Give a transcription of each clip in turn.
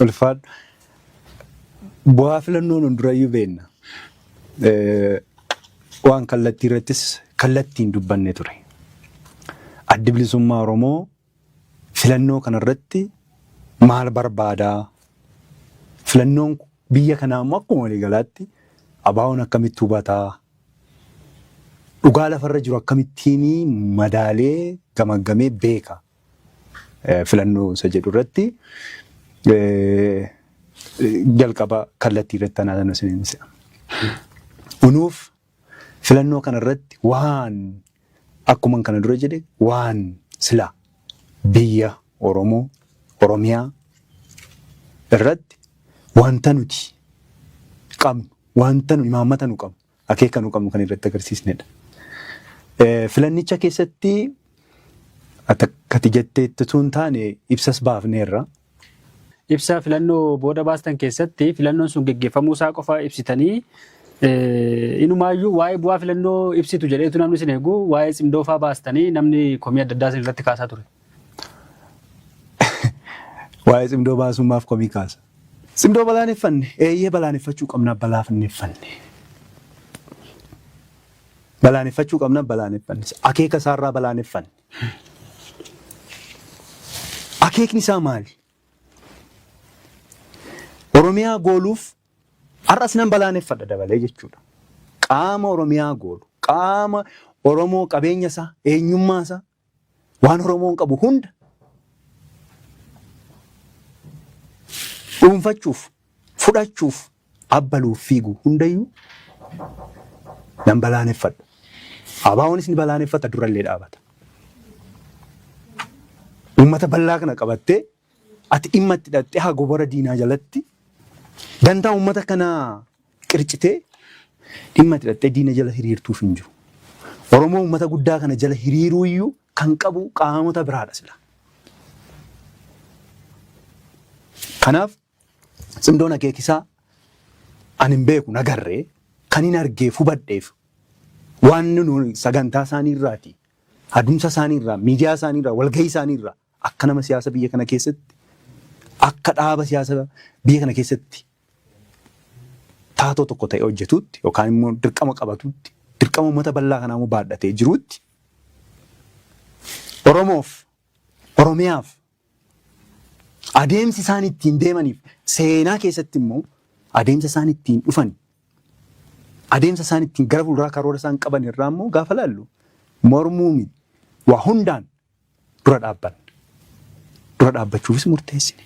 Ulfaadhu. Bu'aa filannoo nun durayyuu beekna. Waan kallattii irrattis kallattiin dubbanne ture. Addi Bilisummaa Oromoo filannoo kanarratti maal barbaadaa? Filannoon biyya kanaa immoo akkuma waliigalaatti ABOn akkamitti hubataa? Dhugaa lafarra jiru akkamittiin madaalee gamaggamee beeka? Filannoo isa jedhu irratti jalqaba kallattii irratti anaa isiniin se'a. Unuuf filannoo kana irratti waan akkuma kana dura jedhe, waan sila biyya Oromoo Oromiyaa irratti wanta nuti qabnu, wanta nu imaammata nu qabnu, akeeka nu qabnu kan irratti agarsiisnedha. Filannicha keessatti akkati jetteetti utuu hin taane ibsas baafneerra. Ibsa filannoo booda baastan keessatti filannoon sun geggeeffamuu isaa qofa ibsitanii, inumaayyuu waa'ee bu'aa filannoo ibsitu jedheetu namni isin eegu, waa'ee cimdoofaa baastanii namni komii adda addaa isin irratti kaasaa ture. Waa'ee cimdoo baasummaaf komii kaasa. Cimdoo balaaleffanne, eeyyee, balaaleffachuu qabna, balaaleffanne. Balaaleffachuu qabna, balaaleffanne. Akeeka isaarraa balaaleffanne. Akeekni isaa maali? Oromiyaa gooluuf har'as nan balaaleffadha dabalee jechuudha. Qaama Oromiyaa goolu, qaama Oromoo qabeenya isaa, eenyummaa isaa, waan Oromoon qabu hunda dhuunfachuuf, fudhachuuf, abbaluuf fiigu hundayyuu nan balaaleffadha. ABOnis ni balaaleffata, durallee dhaabata. Uummata bal'aa kana qabattee ati dhimma itti hidhattee haa gobora diinaa jalatti dantaa uummata kanaa qircitee dhimma itti hidhattee diina jala hiriirtuuf hin jiru. Oromoo uummata guddaa kana jala hiriiruu iyyuu kan qabu qaamota biraadha sila. Kanaaf cimdoon akeekisaa ani hin beeku nagarree kan hin argeef hubadheef waan nu sagantaa isaanii irraati, adumsa isaanii irraa, miidiyaa isaanii irraa, walgahii isaanii irraa, akka nama siyaasa biyya kana keessatti, akka dhaaba siyaasa biyya kana keessatti taatoo tokko ta'e hojjetuutti yookaan immoo dirqama qabatutti, dirqama uummata bal'aa kanaa immoo baadhatee jiruutti, Oromoof Oromiyaaf adeemsi isaan ittiin deemaniif seenaa keessatti immoo adeemsa isaan ittiin dhufan, adeemsa isaan ittiin gara fuulduraa karoora isaan qaban irraa immoo gaafa laallu, mormuu miti, waa hundaan dura dhaabbanna. Dura dhaabbachuufis murteessine.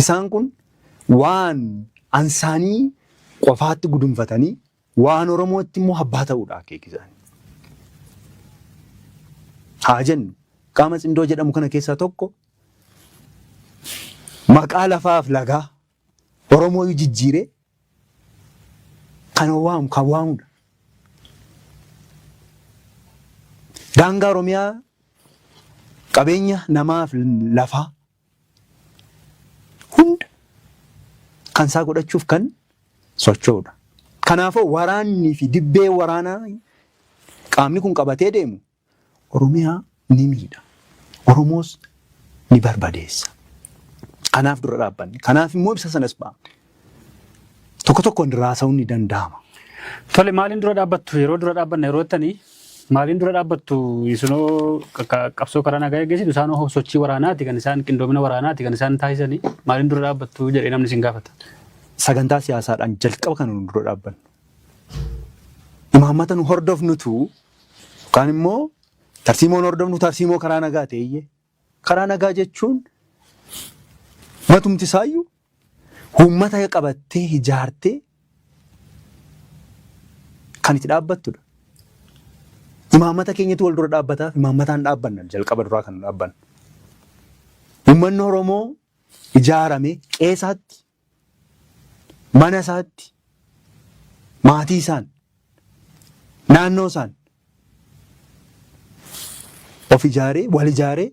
Isaan kun waan ansaanii qofaatti gudunfatanii waan Oromootti immoo abbaa ta'uudha akeeki isaanii. Haa jennu, qaama cimdoo jedhamu kana keessaa tokko maqaa lafaaf lagaa Oromoo jijjiiree kan waamu kan waamudha. Daangaa Oromiyaa, qabeenya namaaf lafaa hunda kan isaa godhachuuf kan socho'udha. Kanaafuu waraannii fi dibbee waraanaa qaamni kun qabatee deemu Oromiyaa ni miidha. Oromoos ni barbadeessa. Kanaaf dura dhaabbanne. Kanaaf immoo ibsa sanas baafne. Tokko tokkoon raasa'uun ni danda'ama. Tole, maaliin dura dhaabbattu? Yeroo dura dhaabbanna yeroo jettanii maaliin dura dhaabbattu? Isinoo qabsoo karaa nagaa eeggeessitu, isaanoo sochii waraanaati kan isaan, qindoomina waraanaati kan isaan taasisanii, maaliin dura dhaabbattu jedhee namni isin gaafata. Sagantaa siyaasaadhaan jalqaba kan nu dura dhaabbannu. Imaammata nu hordofnutu yookaan immoo tarsiimoon hordofnu tarsiimoo karaa nagaa ta'eyyee. Karaa nagaa jechuun matumti isaayyuu uummata qabattee ijaartee kan itti dhaabbattudha. Imaammata keenyatu wal dura dhaabbataaf imaammataan dhaabbanna, jalqaba duraa kan dhaabbannu. Uummanni Oromoo ijaarame qeesaatti, mana isaatti, maatii isaan, naannoo isaan of ijaaree, wal ijaaree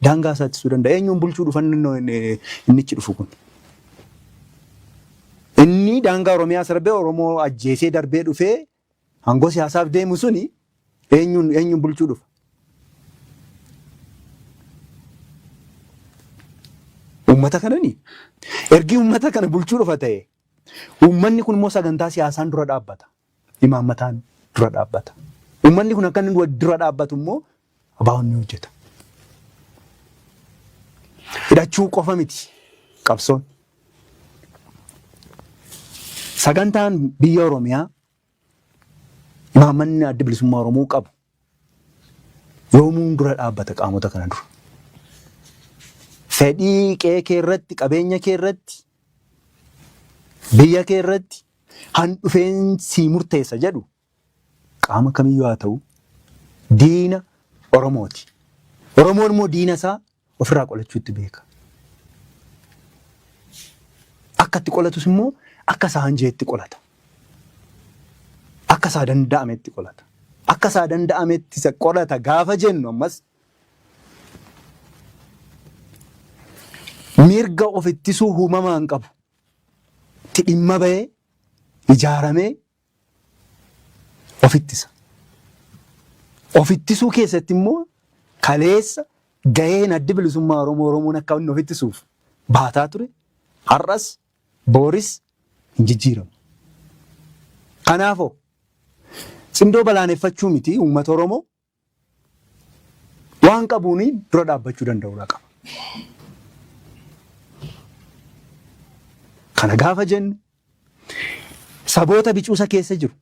daangaa isaa ittisuu danda'a. Eenyuun bulchuu dhufan innichi dhufu kun? Inni daangaa Oromiyaa sarbee Oromoo ajjeesee darbee dhufee aangoo siyaasaaf deemu suni eenyuun bulchuu dhufa? Uummata kanani. Ergi uummata kana bulchuu dhufa ta'e uummanni kun immoo sagantaa siyaasaan dura dhaabbata. Imaammataan dura dhaabbata. Uummanni kun akka inni dura dhaabbatu immoo ABOn ni hojjeta. Hidhachuu qofa miti qabsoon. Sagantaan biyya Oromiyaa imaammanni Addi Bilisummaa Oromoo qabu yoomuu dura dhaabbata qaamota kana dura. Fedhii qe'ee kee irratti, qabeenya kee irratti, biyya kee irratti han dhufeen sii murteessa jedhu qaama kamiyyuu haa ta'u diina Oromooti. Oromoon immoo diina isaa ofirraa qolachuutti beeka. Akka itti qolatus immoo akka isaa hanjeetti qolata. Akka isaa danda'ametti qolata. Akka isaa danda'ametti isa qolata gaafa jennu ammas mirga of ittisuu uumamaan qabu itti dhimma bahee ijaaramee of ittisa. Of ittisuu keessatti immoo kaleessa gaheen Addi Bilisummaa Oromoo Oromoon akka inni of ittisuuf baataa ture har'as booris hin jijjiiramu. Kanaafoo cimdoo balaaneffachuu miti uummata Oromoo waan qabuun dura dhaabbachuu danda'uudha qaba. Kana gaafa jennu saboota bicuusa keessa jiru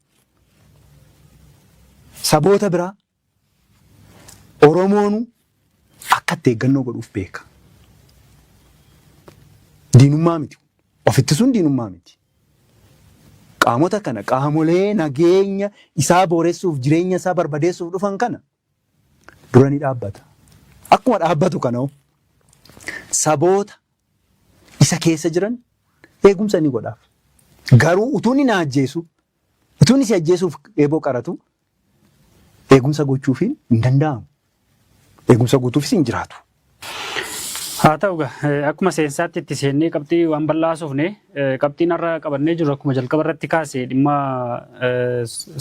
saboota biraa Oromoonu akka itti eeggannoo godhuuf beeka. Diinummaa miti. Of ittisuun diinummaa miti. Qaamota kana qaamolee nageenya isaa booressuuf jireenya isaa barbadeessuuf dhufan kana dura ni dhaabbata. Akkuma dhaabbatu kana saboota isa keessa jiran eegumsa ni godhaaf. Garuu utuu inni na ajjeesu, utuu inni si ajjeesuuf eeboo qaratu eegumsa gochuufiin hin danda'amu. Eegumsa guutuufis hin jiraatu. Haa ta'u egaa akkuma seensaatti itti seennee qabxii waan bal'aa haasofne qabxiin har'a qabannee jiru akkuma jalqaba irratti kaase dhimma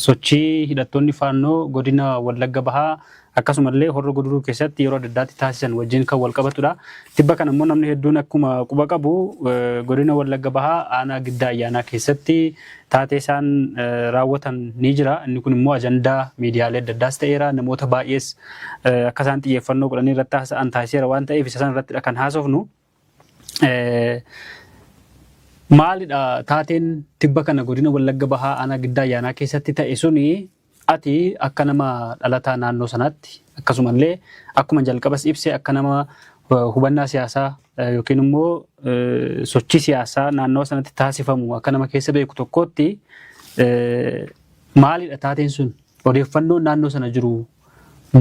sochii hidhattoonni faannoo godina Wallagga Bahaa akkasumallee Horro Guduruu keessatti yeroo adda addaatti taasisan wajjin kan wal qabatudha. Tibba kana immoo namni hedduun akkuma quba qabu godina Wallagga Bahaa aanaa Giddaa Ayyaanaa keessatti taatee isaan raawwatan ni jira. Inni kun immoo ajandaa miidiyaalee adda addaas ta'eera. Namoota baay'ees akka isaan xiyyeeffannoo godhanii irratti haasa'an taasiseera waan ta'eef isa sana irrattidha kan haasofnu. Maalidha taateen tibba kana godina Wallagga Bahaa aanaa Giddaa Ayyaanaa keessatti ta'e suni ati akka nama dhalataa naannoo sanaatti akkasumallee akkuma jalqabas ibse akka nama hubannaa siyaasaa yookiin immoo sochii siyaasaa naannawa sanatti taasifamu akka nama keessa beeku tokkootti maalidha taateen sun odeeffannoon naannoo sana jiru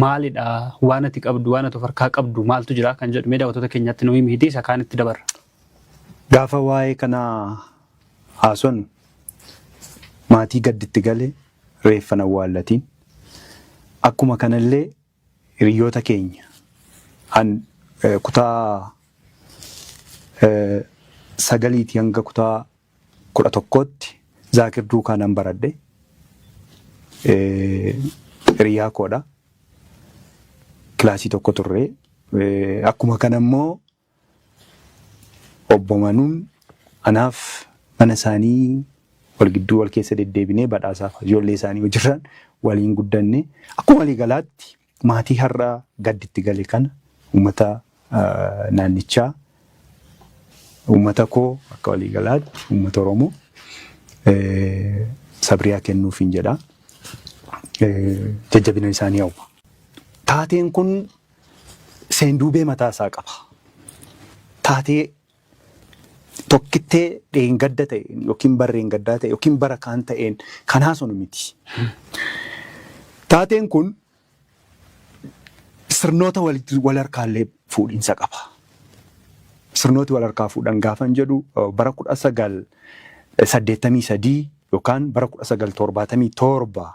maalidha waan ati qabdu waan ati of harkaa qabdu maaltu jira kan jedhu mee daawwattoota keenyatti nu himi isa kaanitti dabarra. Gaafa waa'ee kanaa haasofnu maatii gadditti gale reeffa hin awwaallatiin. Akkuma kanallee hiriyoota keenya an kutaa sagaliitii hanga kutaa 11tti Zaakir duukaa nan baradhe. Hiriyaa koodha. Kilaasii tokko turre. Akkuma kana immoo Obbo Manuun anaaf mana isaanii wal gidduu wal keessa deddeebinee badhaasaaf ijoollee isaanii hojiirraan waliin guddanne. Akkuma waliigalaatti maatii har'a gadditti gale kana uummata naannichaa uummata koo akka waliigalaatti uummata Oromoo sabriyaa kennuufiin jedha. Jajjabina isaanii hawwa. Taateen kun seenduubee mataa isaa qaba. Taatee tokkittee dheengadda ta'een yookiin barreengaddaa ta'e yookiin bara kaan ta'een kan haasofnu miti. Taateen kun sirnoota wal harkaallee fuudhinsa qaba. Sirnooti wal harkaa fuudhan gaafan jedhu bara 1983 yookaan bara 1977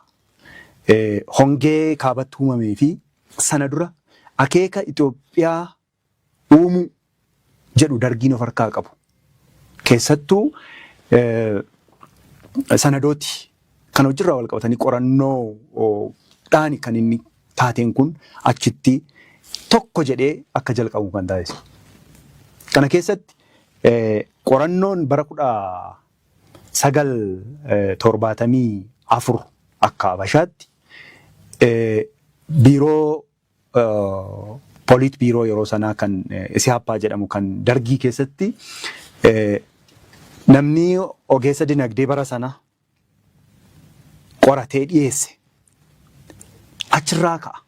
hongee kaabatti uumamee fi sana dura akeeka Itoophiyaa uumuu jedhu dargiin of harkaa qabu. Keessattuu sanadooti kan hojiirraa wal qabatanii qorannoo dhaani kan inni taateen kun achitti tokko jedhee akka jalqabu kan taasisu. Kana keessatti qorannoon bara 1974 akka Habashaatti biiroo Pooliit biiroo yeroo sanaa kan Isiyaappaa jedhamu kan Dargii keessatti namni ogeessa dinagdee bara sanaa qoratee dhiyeesse achirraa ka'a.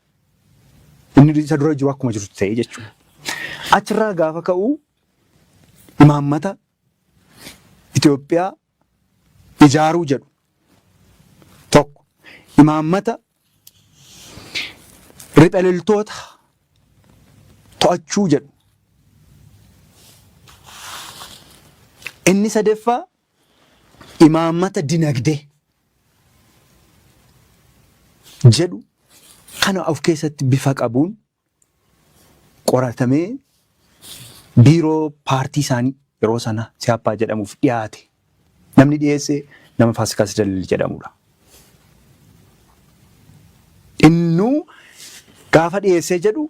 Inni isa dura jiru akkuma jirutti ta'ee jechuudha. Achirraa gaafa ka'u imaammata Itoophiyaa ijaaruu jedhu tokko, imaammata riphe loltoota to'achuu jedhu. Inni sadaffaa imaammata dinagdee jedhu kana of keessatti bifa qabuun qoratamee biiroo paartii isaanii yeroo sana Siyaappaa jedhamuuf dhiyaate. Namni dhiyeesse nama Faasikaa Sidalil jedhamudha. Innuu gaafa dhiyeessee jedhu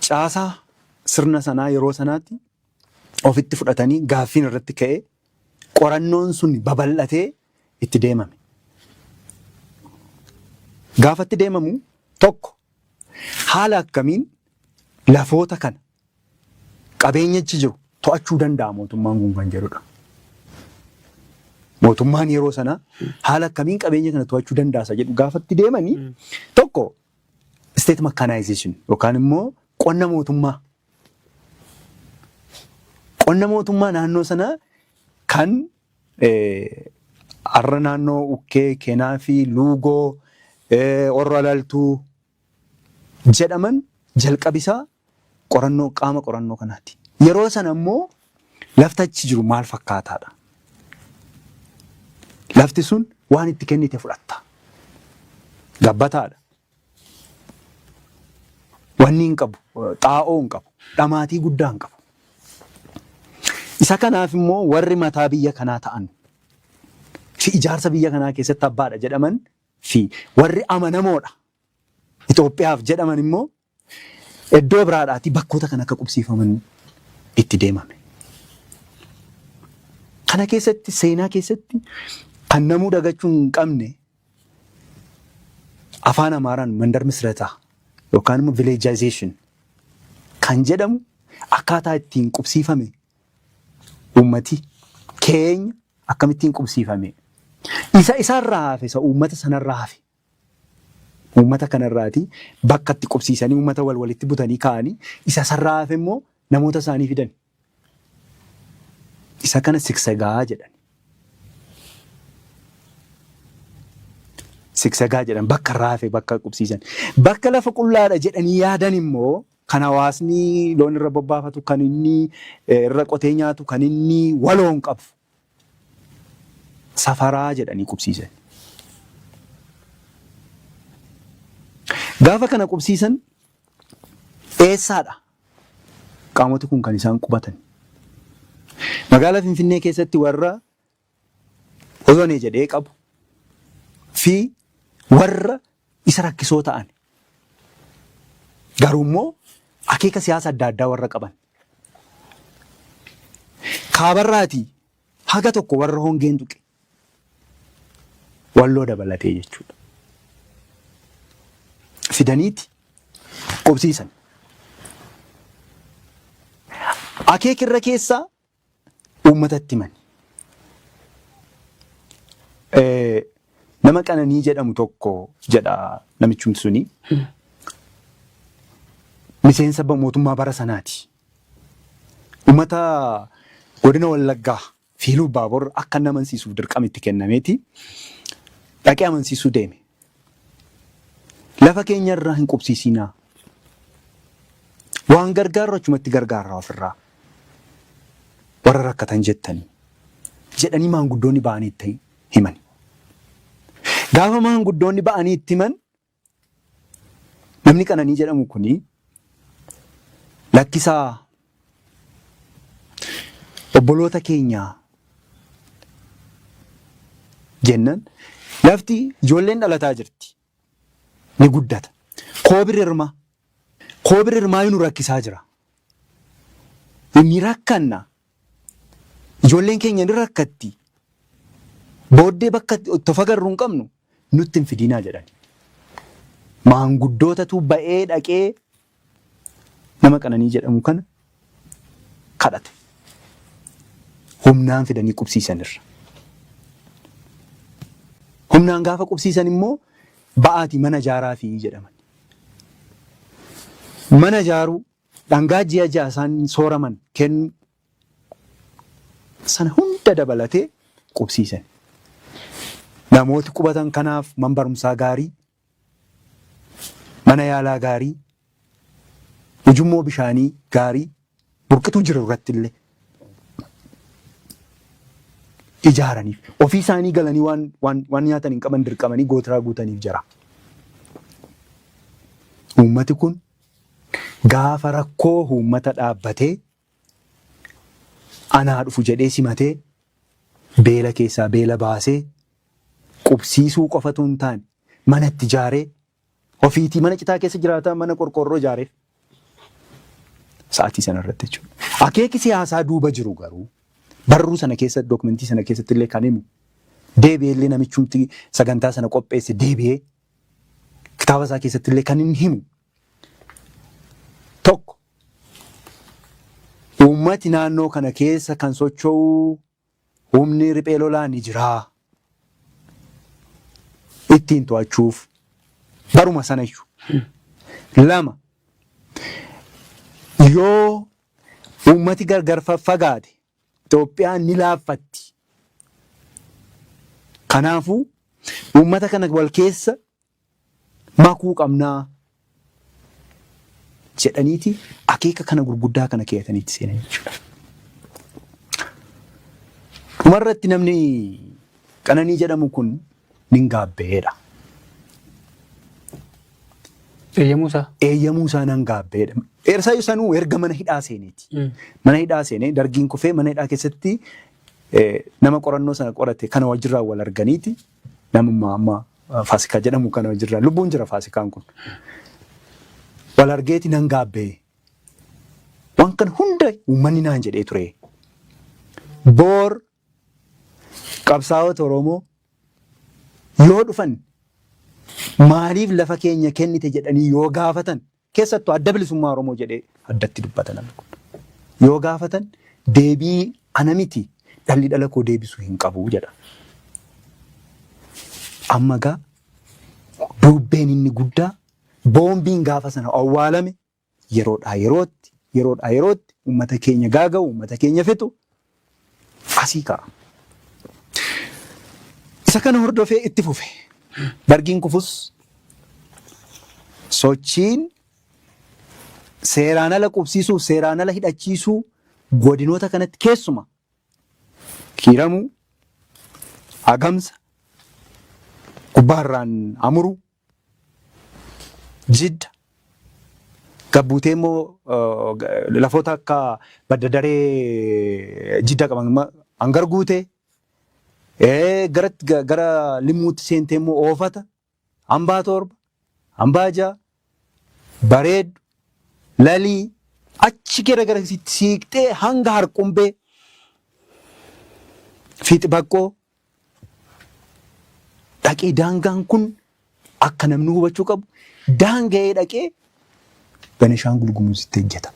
caasaa sirna sanaa yeroo sanaatti ofitti fudhatanii gaaffiin irratti ka'ee qorannoon sun babal'atee itti deemame. Gaafa itti deemamu tokko haala akkamiin lafoota kana qabeenya achi jiru to'achuu danda'a mootummaan kun kan jedhudha. Mootummaan yeroo sanaa haala akkamiin qabeenya kana to'achuu danda'a isa jedhu gaafa itti deemanii tokko state mechanization yookaan immoo qonna mootummaa. Qonna mootummaa naannoo sanaa kan har'a naannoo Ukkee, Kenaa fi Luugoo, Orro Alaltuu jedhaman jalqabisaa qorannoo qaama qorannoo kanaati. Yeroo sana immoo lafti achi jiru maal fakkaataadha? Lafti sun waan itti kennite fudhatta. Gabbataadha. Wanni hin qabu, xaa'oo hin qabu, dhamaatii guddaa hin qabu. Isa kanaaf immoo warri mataa biyya kanaa ta'an fi ijaarsa biyya kanaa keessatti abbaadha jedhaman fi warri amanamoodha Itoophiyaaf jedhaman immoo iddoo biraadhaatii bakkoota kan akka qubsiifaman itti deemame. Kana keessatti, seenaa keessatti kan namuu dagachuu hin qabne, afaan Amaaraan mandar misrataa yookaan immoo villagization kan jedhamu, akkaataa ittiin qubsiifame, uummati keenya akkamittiin qubsiifame, isa isarraa hafe, isa uummata sanarraa hafe, uummata kanarraati bakka itti qubsiisanii uummata wal walitti butanii kaa'anii, isa isarraa hafe immoo namoota isaanii fidan. Isa kana siksagaa jedhan. Siksagaa jedhan bakka irraa hafe bakka qubsiisan. Bakka lafa qullaadha jedhanii yaadan immoo kan hawaasni loon irra bobbaafatu, kan inni irra qotee nyaatu, kan inni waloon qabu safaraa jedhanii qubsiisan. Gaafa kana qubsiisan eessaadha qaamoti kun kan isaan qubatan? Magaalaa Finfinnee keessatti warra Ozonee jedhee qabu fi warra isa rakkisoo ta'an, garuu immoo akeeka siyaasa adda addaa warra qaban, kaabarraatii haga tokko warra hongeen tuqe, Walloo dabalatee jechuudha, fidaniiti qubsiisan. Akeeka irra keessaa uummatatti himan. Nama Qananii jedhamu tokko jedha namichumti suni. Miseensa mootummaa bara sanaati. Uummata godina Wallaggaa fi Iluu Baabor akka inni amansiisuuf dirqama itti kennameeti dhaqee amansiisuu deeme. Lafa keenya irraa hin qubsiisinaa. Waan gargaarru achumatti gargaarra ofirraa. Warra rakkatan jettanii jedhanii maanguddoonni ba'anii itti himan. Gaafa maanguddoonni ba'anii itti himan namni Qananii jedhamu kuni lakkisaa, obboloota keenyaa jennan, lafti ijoolleen dhalataa jirti, ni guddata. Koobir hirmaa. Koobir hirmaayu nu rakkisaa jira. Ni rakkanna. Ijoolleen keenya ni rakkatti. Booddee bakka itti of agarru hin qabnu nutti hin fidinaa jedhan. Maanguddootatu ba'ee dhaqee nama Qananii jedhamu kana kadhate. Humnaan fidanii qubsiisanirra. Humnaan gaafa qubsiisan immoo ba'aatii mana ijaaraafii jedhaman. Mana ijaaruu, dhangaa ji'a 6 isaan sooraman kennuu sana hunda dabalatee qubsiisan. Namooti qubatan kanaaf man barumsaa gaarii, mana yaalaa gaarii, ujummoo bishaanii gaarii burqituu jiru irratti illee ijaaraniif. Ofii isaanii galanii waan nyaatan hin qaban dirqamanii gootiraa guutaniif jira. Uummati kun gaafa rakkoo uummata dhaabbatee anaa dhufu jedhee simatee beela keessaa beela baasee qubsiisuu qofatu hin taane mana itti ijaaree ofiitii mana citaa keessa jiraataa mana qorqoorroo ijaareef. Sa'aatii sana irratti jechuudha. Akeeki siyaasaa duuba jiru garuu barruu sana keessa dookumentii sana keessatti illee kan himu deebi'ee illee namichumti sagantaa sana qopheesse deebi'ee kitaaba isaa keessatti illee kan inni himu tokko uummati naannoo kana keessa kan socho'u humni riphee lolaa ni jira. Ittiin to'achuuf baruma sana iyyuu. 2, Yoo uummati gargar faffagaate Itoophiyaan ni laaffatti. Kanaafuu uummata kana wal keessa makuu qabnaa jedhaniiti akeeka kana gurguddaa kana keeyataniitti seenan jechuudha. Dhumarratti namni Qananii jedhamu kun nin gaabbeedha. Eeyyamuu isaa. Eeyyamuu isaa nan gaabbeedha. Ersa sanuu erga mana hidhaa seeneeti. Mana hidhaa seenee dargiin kufee mana hidhaa keessatti nama qorannoo sana qorate kana wajjirraa wal arganiiti namummaa amma Faasikaa jedhamu kana wajjirraa lubbuun jira Faasikaan kun. Wal argeeti nan gaabbee. Waan kana hunda uummanni naan jedhee ture. Boor qabsaa'ota Oromoo yoo dhufan maaliif lafa keenya kennite jedhanii yoo gaafatan keessattuu adda bilisummaa Oromoo jedhee addatti dubbata namni kun. Yoo gaafatan deebii ana miti dhalli dhala koo deebisuu hin qabu jedha. Amma gaa duubbeen inni guddaa boombiin gaafa sana awwaalame yeroodhaa yerootti yeroodhaa yerootti uummata keenya gaaga'u uummata keenya fixu asii ka'a. Isa kana hordofee itti fufe. Dargiin kufus sochiin seeraan ala qubsiisuuf seeraan ala hidhachiisuu godinoota kanatti keessuma Kiiramuu, Agamsa, gubbaarraan Amuruu, Jidda, gabbuutee immoo lafoota akka badda daree Jidda qaban hangar guutee gara Limmuutti seentee immoo Oofata, Hambaa 7, hambaa 6, Bareeddu, Lalii, achi gara gara siiqxee hanga Harqumbee, Fiixi Baqqoo dhaqee daangaan kun akka namni hubachuu qabu daanga'ee dhaqee Benishaangul Gumuzitti ejjeta.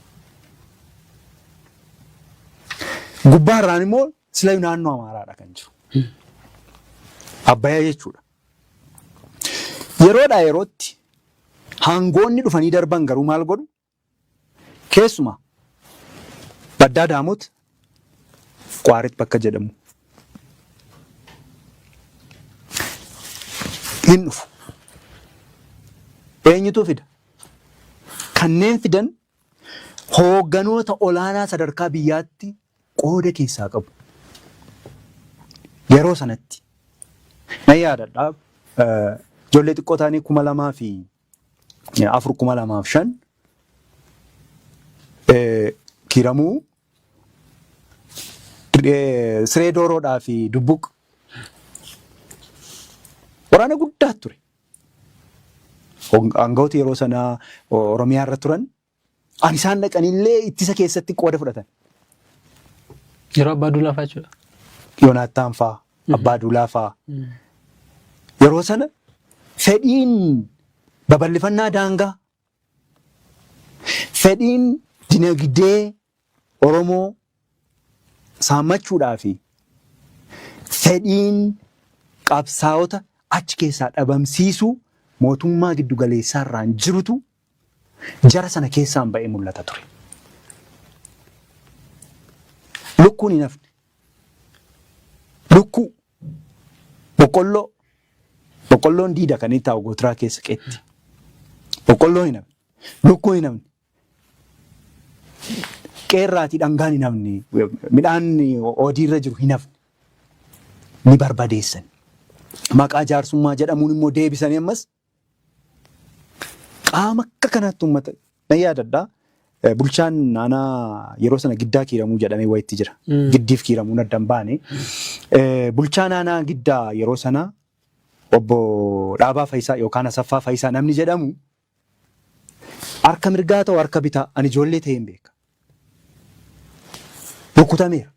Gubbaarraan immoo silayu naannoo Amaaraadha kan jiru. Abbayaa jechuudha. Yeroodhaa yerootti hangoonni dhufanii darban garuu maal godhu? Keessumaa Baddaa Daamot Qwaarit bakka jedhamu hin dhufu. Eenyutu fida? Kanneen fidan hoogganoota olaanaa sadarkaa biyyaatti qooda keessaa qabu. Yeroo sanatti nan yaadadha ijoollee xiqqoo taanii 2004 2005 Kiiramuu siree dooroodhaa fi dubbuq waraana guddaa ture. Aangawooti yeroo sanaa Oromiyaa irra turan an isaan dhaqanillee ittisa keessatti qooda fudhatan. Yeroo Abbaa Duulaa fa'aa jechuudha. Yoonaattaan fa'aa, Abbaa Duulaa fa'aa. Yeroo sana fedhiin babal'ifannaa daangaa, fedhiin dinagdee Oromoo saammachuudhaa fi fedhiin qabsaa'ota achi keessaa dhabamsiisuu mootummaa giddu galeessaarraan jirutu jara sana keessaan ba'ee mul'ata ture. Lukkuun hin hafne. Lukkuu, boqqolloo, boqqolloon diida kan inni taa'u gootiraa keessa qeetti. Boqqolloon hin hafne. Lukkuun hin hafne. Qeerraatii dhangaan hin hafne. Midhaan oodiirra jiru hin hafne. Ni barbadeessan. Maqaa jaarsummaa jedhamuun immoo deebisanii ammas qaama akka kanaatti uummata nan yaadadha. Bulchaan aanaa yeroo sana Giddaa Kiiramuu jedhamee wayitti jira. Giddiif Kiiramuun adda hin baane. Bulchaan aanaa Giddaa yeroo sana obbo Dhaabaa Fayisaa yookaan Asaffaa Fayisaa namni jedhamu harka mirgaa ta'u harka bitaa ani ijoollee ta'een beeka. Rukutameera.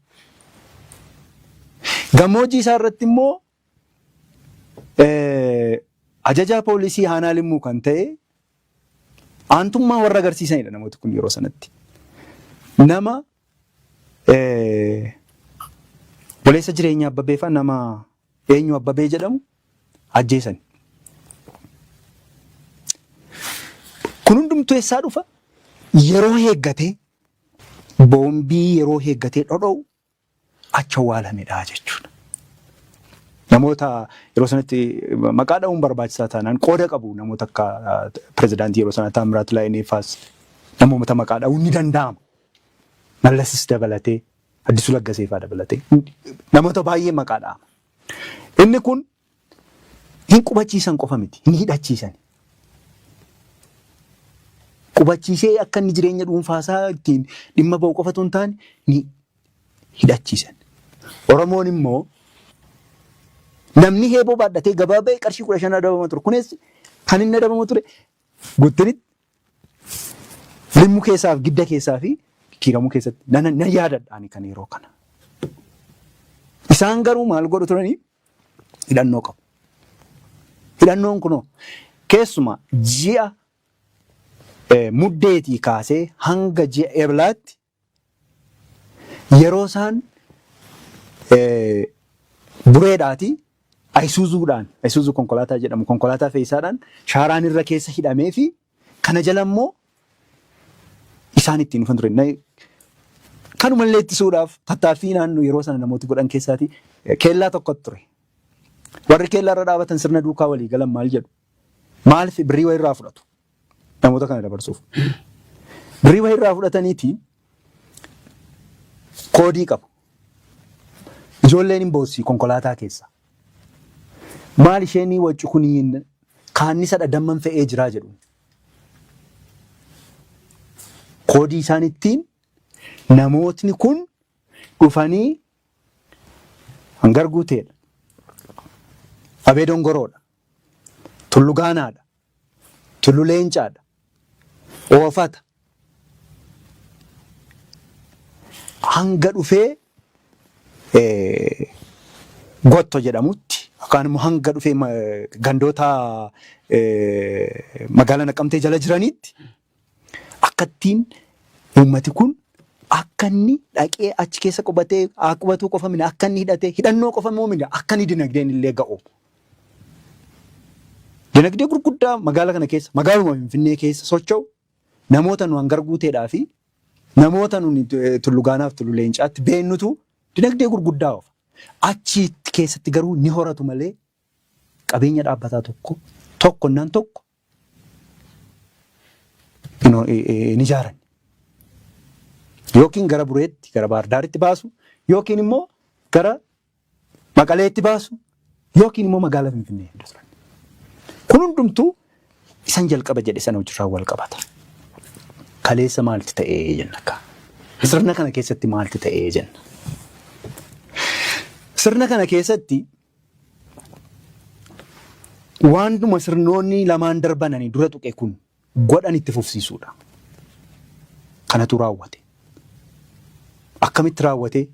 Gammoojjii isaa irratti immoo Ajajaa poolisii Aanaa Limmuu kan ta'e aantummaa warra agarsiisanidha namooti kun yeroo sanatti. Nama obboleessa jireenyaa Abbabee fa'a nama eenyu Abbabee jedhamu ajjeesan. Kun hundumtuu eessaa dhufa? Yeroo eeggatee boombii yeroo eeggatee dhodho'u achi awwaalamedha jechuudha. Namoota yeroo sanatti maqaa dha'uun barbaachisaa taanaan qooda qabu namoota akka pirezidaantii yeroo sanaa Taamiraat Laayinee faas namoota maqaa dha'uun ni danda'ama. Mallasis dabalatee Addisuu Laggasee faa dabalatee namoota baay'ee maqaa dha'ama. Inni kun hin qubachiisan qofa miti, hin hidhachiisan. Qubachiisee akka inni jireenya dhuunfaasaa ittiin dhimma ba'u qofa otoo hin taane ni hidhachiisan. Oromoon immoo namni heeboo baadhatee gabaa ba'e qarshii 15 adabama ture. Kunis kan inni adabamu ture Guttinitti, Limmu keessaa fi Gidda keessaa fi Kiiramuu keessatti nan nan yaadadha ani kan yeroo kana. Isaan garuu maal godhu turanii hidhannoo qabu. Hidhannoon kunoo keessumaa ji'a Muddeetii kaasee hanga ji'a Eblaatti yeroo isaan bureedhaati ayisuuzuudhaan ayisuuzuu konkolaataa jedhamu konkolaataa fe'isaadhaan shaaraan irra keessa hidhamee fi kana jala immoo isaan ittiin dhufan ture. Kanumallee ittisuudhaaf tattaaffii naannoo yeroo sana namooti godhan keessaati keellaa tokkotu ture. Warri keellaa irra dhaabatan sirna duukaa walii galan maal jedhu? Maaliif birrii wayirraa fudhatu? Namoota kana dabarsuuf. Birrii wayirraa fudhataniiti koodii qabu. Ijoolleen hin boossi konkolaataa keessa. Maal isheen waccu kuniin kaannisadha damman fe'ee jiraa jedhu. Koodii isaan ittiin namootni kun dhufanii Hangar Guuteedha. Abee Dongoroodha. Tullu Gaanaadha. Tullu Leencaadha. Oofata. Hanga dhufee Gotto jedhamutti yookaan immoo hanga dhufee gandoota magaalaa Naqamtee jala jiranitti akkattiin uummati kun akka inni dhaqee achi keessa qubatee haa qubatuu qofa miti akka inni hidhatee hidhannoo qofa immoo miti akka inni dinagdeen illee ga'u. Dinagdee gurguddaa magaala kana keessa magaaluma Finfinnee keessa socho'u namoota nu hangar guuteedhaa fi namoota nuni Tullu Gaanaaf Tullu Leencaatti beennutu dinagdee gurguddaa oofa. Achi keessatti garuu ni horatu malee qabeenya dhaabbataa tokko tokko nan tokko hin ijaaran. Yookiin gara Bureetti, gara Baardaaritti baasu, yookiin immoo gara Maqaleetti baasu, yookiin immoo magaalaa Finfinnee fidu turan. Kun hundumtuu isan jalqaba jedhe sana hojiirraa wal qabata. Kaleessa maaltu ta'ee jenna akka. Sirna kana keessatti maaltu ta'ee jenna. Sirna kana keessatti waantuma sirnoonni lamaan darbananii dura tuqe kun godhan itti fufsiisuudha. Kanatu raawwate. Akkamitti raawwate?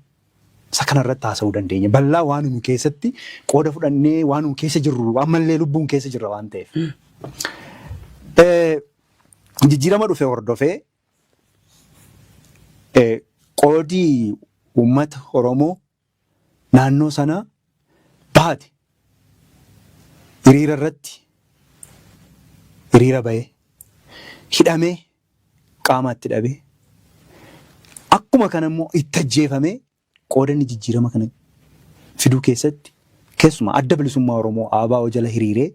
Isa kanarratti haasa'uu dandeenya. Bal'aa waan nu keessatti qooda fudhannee waan nu keessa jirru ammallee lubbuun keessa jirra waan ta'eef. Jijjiirama dhufe hordofee qoodii uummata Oromoo naannoo sanaa baate hiriira irratti hiriira bahee hidhamee qaama itti dhabee akkuma kana immoo itti ajjeefamee qooda inni jijjiirama kana fiduu keessatti keessumaa Adda Bilisummaa Oromoo ABO jala hiriiree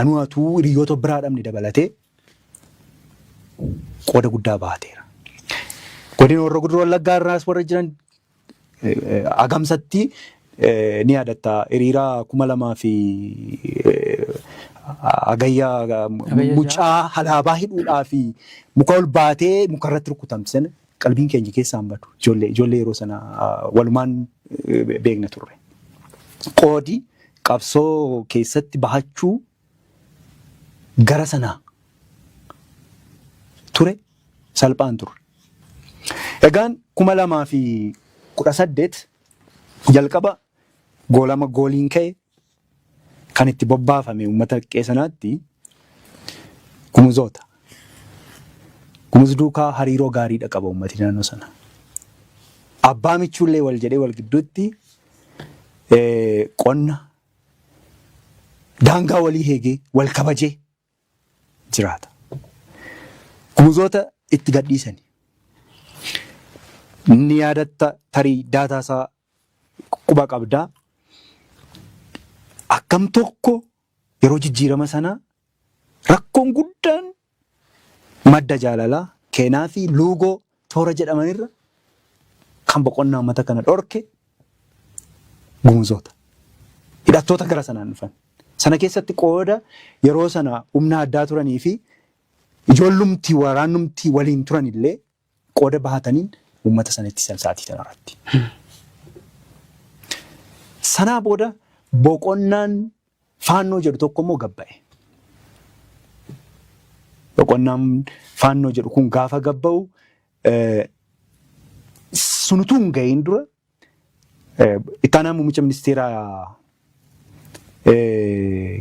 anuu atuu hiriyoota biraa dhabne dabalatee qooda guddaa baateera. Godina Horroo Guduruu Wallaggaa irraas warra jiran Agamsatti ni yaadatta hiriira 2000 fi Hagayya mucaa alaabaa hidhuudhaa fi muka ol baatee muka irratti rukutamte sana qalbiin keenya keessaa hin badu. Ijoollee ijoollee yeroo sana walumaan beekna turre. Qoodi qabsoo keessatti bahachuu gara sanaa ture salphaan turre. Egaan 2018 jalqaba goolama gooliin ka'e kan itti bobbaafame uummata qe'ee sanaatti Gumuzoota. Gumuz duukaa hariiroo gaariidha qaba uummati naannoo sana. Abbaa michuullee wal jedhee wal gidduutti qonna daangaa walii eegee wal kabajee jiraata. Gumuzoota itti gadhiisani. Ni yaadatta tarii daataa isaa quba qabdaa. Akkam tokko yeroo jijjiirama sanaa rakkoon guddaan madda jaalalaa Keenaa fi Luugoo toora jedhamanirra kan boqonnaa uummata kana dhorke Gumuzoota. Hidhattoota gara sanaan dhufan. Sana keessatti qooda yeroo sana humna addaa turanii fi ijoollumti waraannumti waliin turan illee qooda bahataniin uummata sana ittisan sa'aatii sana irratti. Sanaa booda boqonnaan Faannoo jedhu tokko immoo gabba'e. Boqonnaan Faannoo jedhu kun gaafa gabba'u sun utuu hin ga'iin dura ittaanaan muummicha ministeeraa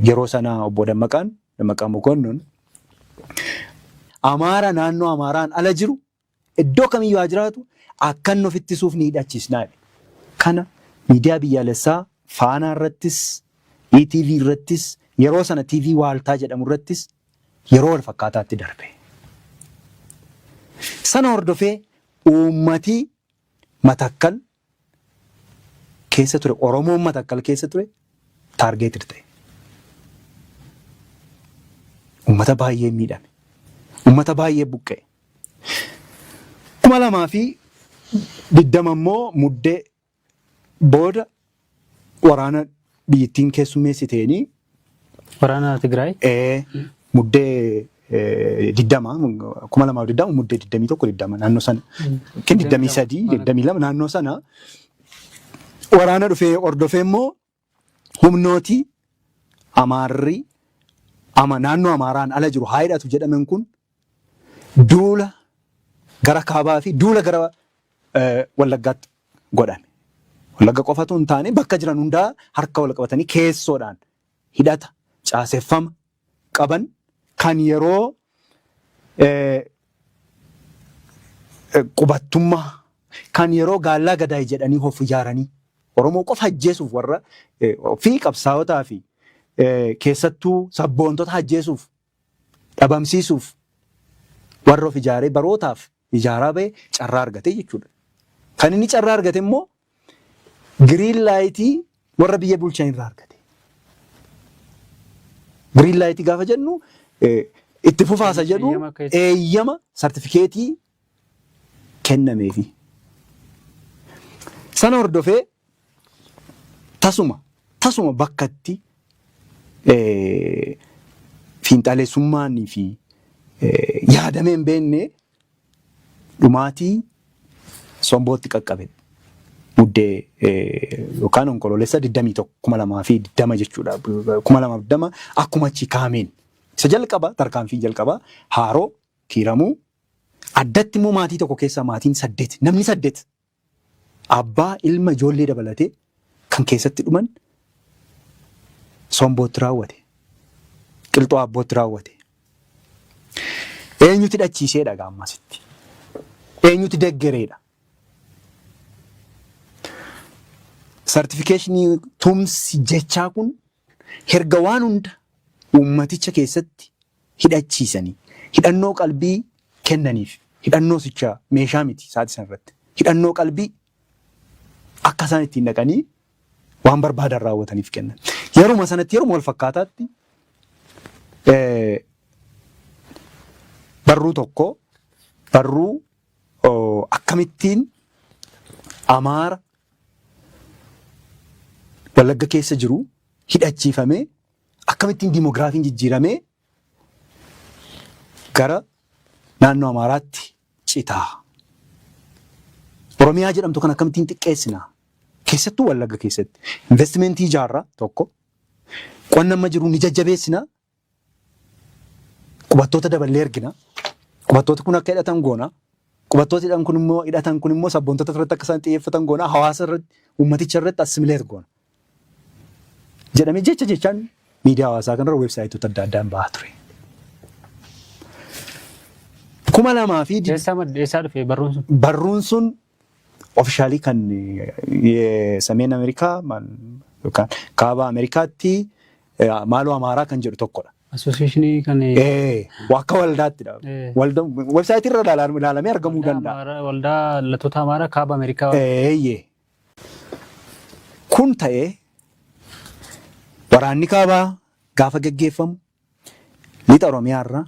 yeroo sanaa obbo Dammaqaan Dammaqaa Mokonnon Amaara naannoo Amaaraan ala jiru iddoo kamiyyuu haa jiraatu akka inni of ittisuuf ni hidhachiisnaa jedhe. Kana miidiyaa biyyaalessaa Faanaa irrattis, ETV irrattis, yeroo sana TV Waaltaa jedhamu irrattis yeroo wal fakkaataatti darbe. Sana hordofee uummati Matakkal keessa ture, Oromoon Matakkal keessa ture targeted ta'e. Uummata baay'ee miidhame. Uummata baay'ee buqqa'e. 2020 immoo Muddee booda waraana biyyittiin keessummeessiteenii Waraana Tigraay? Ee, Muddee 20, 2020 Muddee 21, 20 naannoo sana yookiin 23, 22 naannoo sana waraana dhufee hordofee immoo humnooti Amaarri ama naannoo Amaaraan ala jiru haa hidhatu jedhamen kun duula gara kaabaa fi duula gara Wallaggaatti godhame. Wallagga qofatu hin taane bakka jiran hundaa harka wal qabatanii keessoodhaan hidhata caaseffama qaban kan yeroo qubattummaa kan yeroo gaallaa gadaay jedhanii of ijaaranii Oromoo qofa ajjeesuuf warra fi qabsaa'otaa fi keessattuu sabboontota ajjeesuuf dhabamsiisuuf warra of ijaaree barootaaf ijaaraa bahe carraa argate jechuudha. Kan inni carraa argate immoo giriin laayitii warra biyya bulchan irraa argate. Giriin laayitii gaafa jennu itti fufaasa jedhu Eeyyama akka itti- eeyyama sartifikeetii kennameefi. Sana hordofee tasuma tasuma bakka itti fiinxaleessummaanii fi yaadamee hin beekne dhumaatii Sombootti qaqqabe. Muddee yookaan Onkoloolessa 21 2020 jechuudha. 2020 akkuma achi kaameen. Isa jalqaba tarkaanfii jalqaba Haaroo, Kiiramuu, addatti immoo maatii tokko keessaa maatiin saddeet namni saddeet Abbaa, ilma, ijoollee dabalatee kan keessatti dhuman Sombootti raawwate. Qilxuu Aabbootti raawwate. Eenyutu hidhachiiseedha egaa ammasitti? Eenyutu deggereedha? Sartifikeeshinii tumsi jechaa kun herga waan hunda uummaticha keessatti hidhachiisanii hidhannoo qalbii kennaniif hidhannoo sicha meeshaa miti sa'aatii sana irratti hidhannoo qalbii akka isaan ittiin dhaqanii waan barbaadan raawwataniif kennan. Yeruma sanatti yeruma wal fakkaataatti barruu tokko barruu akkamittiin Amaara Wallagga keessa jiru hidhachiifamee akkamittiin diimogiraafiin jijjiiramee gara naannoo Amaaraatti citaa. Oromiyaa jedhamtu kan akkamittiin xiqqeessina? Keessattuu Wallagga keessatti. Investimentii ijaarra tokko. Qonna amma jiru ni jajjabeessina. Qubattoota daballee ergina. Qubattooti kun akka hidhatan goona. Qubattooti hidhan kun immoo hidhatan kun immoo sabboontota irratti akka isaan xiyyeeffatan goona. Hawaasa irratti, uummaticha irratti assimileet goona. Jedhamee jecha jechaan miidiyaa hawaasaa kanarra weebsaayitoota adda addaan bahaa ture. Kuma lamaa fi Eessaa madde eessaa dhufe barruun sun? Barruun sun ofishaalii kan Sameen Ameerikaa yookaan Kaaba Ameerikaatti Maaloo Amaaraa kan jedhu tokkodha. Asooseeshinii kan Akka waldaattidha. Websaayitii irra ilaalamee argamuu danda'a. Waldaa Daldaltoota Amaaraa Kaaba Ameerikaa. Eeyyee. Kun ta'ee waraanni kaabaa gaafa gaggeeffamu lixa Oromiyaa irraa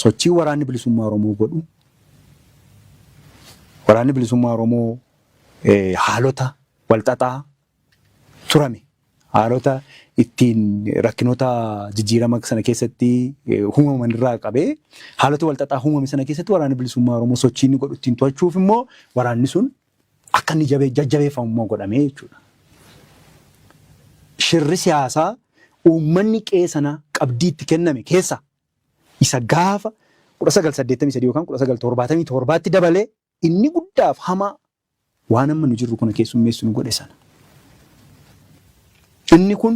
sochii waraanni bilisummaa Oromoo godhu waraanni bilisummaa Oromoo haalota walxaxaa turame haalota ittiin rakkinoota jijjiirama sana keessatti uumaman irraa qabee haalota walxaxaa uumame sana keessatti waraanni bilisummaa Oromoo sochii inni godhu ittiin to'achuuf immoo waraanni sun akka inni jajjabeeffamu immoo godhamee jechuudha. Shirri siyaasaa uummanni qe'ee sana qabdii itti kenname keessa isa gaafa 1983 yookaan 1977tti dabalee inni guddaaf hamaa waan amma nu jirru kana keessummeessu nu godhe sana. Inni kun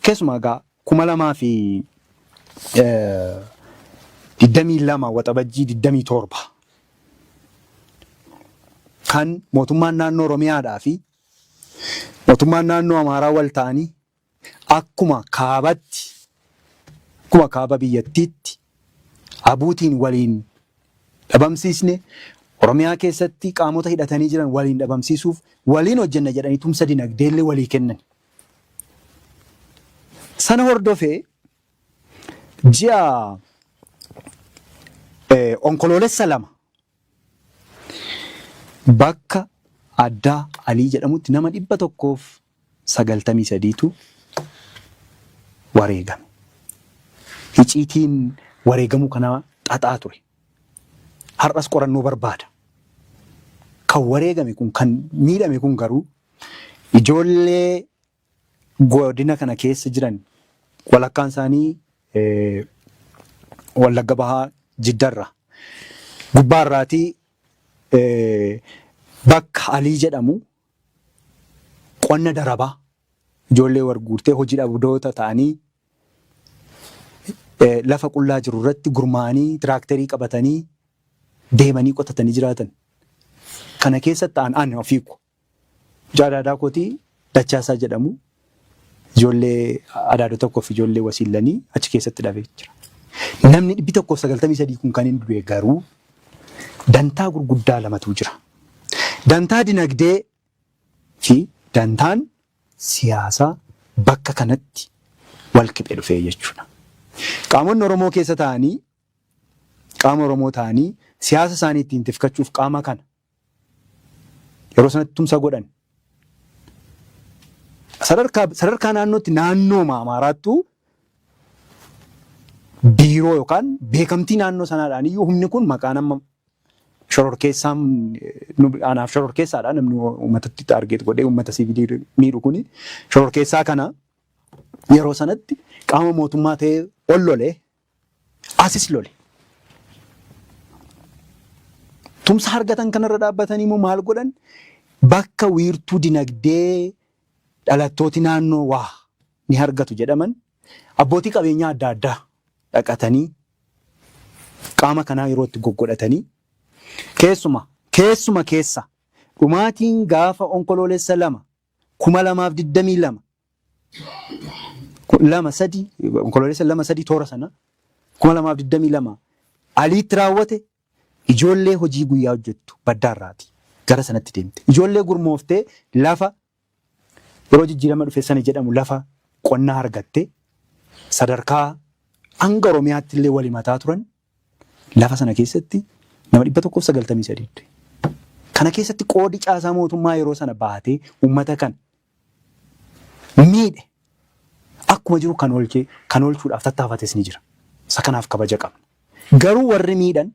keessumaa egaa 2022 Waxabajjii 27 kan mootummaan naannoo Oromiyaadhaa fi mootummaan naannoo Amaaraa wal ta'anii akkuma kaabatti akkuma kaaba biyyattiitti abuutiin waliin dhabamsiisne Oromiyaa keessatti qaamota hidhatanii jiran waliin dhabamsiisuuf waliin hojjenna jedhanii tumsa dinagdeellee walii kennan. Sana hordofee ji'a Onkoloolessa 2 bakka addaa Alii jedhamutti nama 193tu wareegame. Iciitiin wareegamuu kanaa xaxaa ture. Har'as qorannoo barbaada. Kan wareegame kun kan miidhame kun garuu ijoollee godina kana keessa jiran walakkaan isaanii Wallagga Bahaa Jiddarra. Gubbaarraatii bakka Alii jedhamu qonna darabaa ijoollee war guurtee hojii dhabdoota ta'anii lafa qullaa jiru irratti gurmaa'anii tiraakterii qabatanii deemanii qotatanii jiraatan. Kana keessatti an ofii ko Mucaa adaadaa kootii Dachaasaa jedhamu ijoollee adaadoo tokkoof ijoollee wasiillanii achi keessatti dhabee jira. Namni 193 kun kan hin du'e garuu dantaa gurguddaa lamatu jira. Dantaa dinagdee fi dantaan siyaasaa bakka kanatti wal kiphe dhufee jechuudha. Qaamonni Oromoo keessa ta'anii qaama Oromoo ta'anii siyaasa isaanii ittiin tifkachuuf qaama kana yeroo sanatti tumsa godhan. Sadarkaa sadarkaa naannootti naannooma Amaaraattuu biiroo yookaan beekamtii naannoo sanaadhaan iyyuu humni kun maqaan amma shororkeessaan anaaf shororkeessaadha namni uummatatti taargeet godhee uummata siivilii miidhu kuni shororkeessaa kana yeroo sanatti qaama mootummaa ta'ee ol lolee Asis lole. Tumsa argatan kanarra dhaabbatanii immoo maal godhan? Bakka wiirtuu dinagdee dhalattooti naannoo waa ni argatu jedhaman abbootii qabeenyaa adda addaa dhaqatanii qaama kanaa yeroo itti goggodhatanii keessuma keessuma keessa dhumaatiin gaafa Onkoloolessa 2 2022 2 3 Onkoloolessa 2 3 toora sana 2022 aliitti raawwate. Ijoollee hojii guyyaa hojjettu baddaarraati gara sanatti deemte. Ijoollee gurmooftee lafa yeroo jijjiirama dhufe sana jedhamu lafa qonnaa argatte sadarkaa hanga Oromiyaatti illee wal himataa turan lafa sana keessatti nama 193 du'e. Kana keessatti qoodi caasaa mootummaa yeroo sana baatee uummata kana miidhe akkuma jiru kan oolchee kan oolchuudhaaf tattaafates ni jira. Isa kanaaf kabaja qabna. Garuu warri miidhan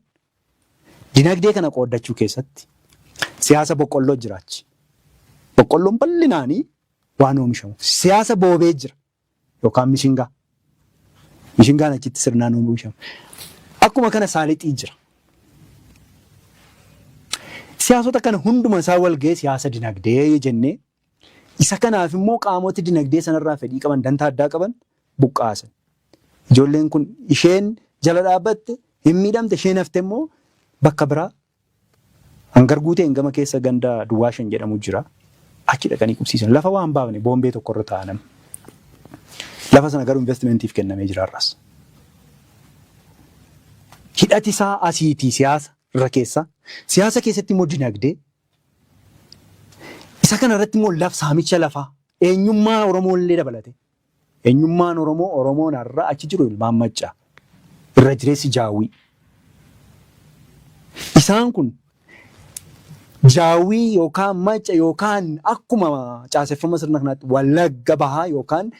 dinagdee kana qooddachuu keessatti siyaasa boqqolloo jira achi. Boqqolloon bal'inaanii waan oomishamu. Siyaasa boobee jira yookaan mishingaa. Mishingaan achitti sirnaan oomishama. Akkuma kana saalixii jira. Siyaasota kana hunduma isaa wal ga'ee siyaasa dinagdee jennee isa kanaaf immoo qaamoti dinagdee sanarraa fedhii qaban dantaa addaa qaban buqqaasan. Ijoolleen kun isheen jala dhaabbatte hin miidhamte, isheen hafte immoo bakka biraa hangar guuteen gama keessa ganda Duwwaa 5 jedhamu jira. Achi dhaqanii qubsiisan. Lafa waan baafne boombee tokkorra taa'an. Lafa sana garuu investimentiif kennamee jira har'as. Hidhati isaa asiitii siyaasa irra keessa. Siyaasa keessatti immoo dinagdee. Isa kana irratti immoo laf saamicha lafaa eenyummaa Oromoo illee dabalate. Eenyummaan Oromoo Oromoon har'a achi jiru ilmaan Maccaa. Irra jireessi Jaawwii. Isaan kun Jaawwii yookaan Macca yookaan akkuma caaseffama sirna kanaatti Wallagga Bahaa yookaan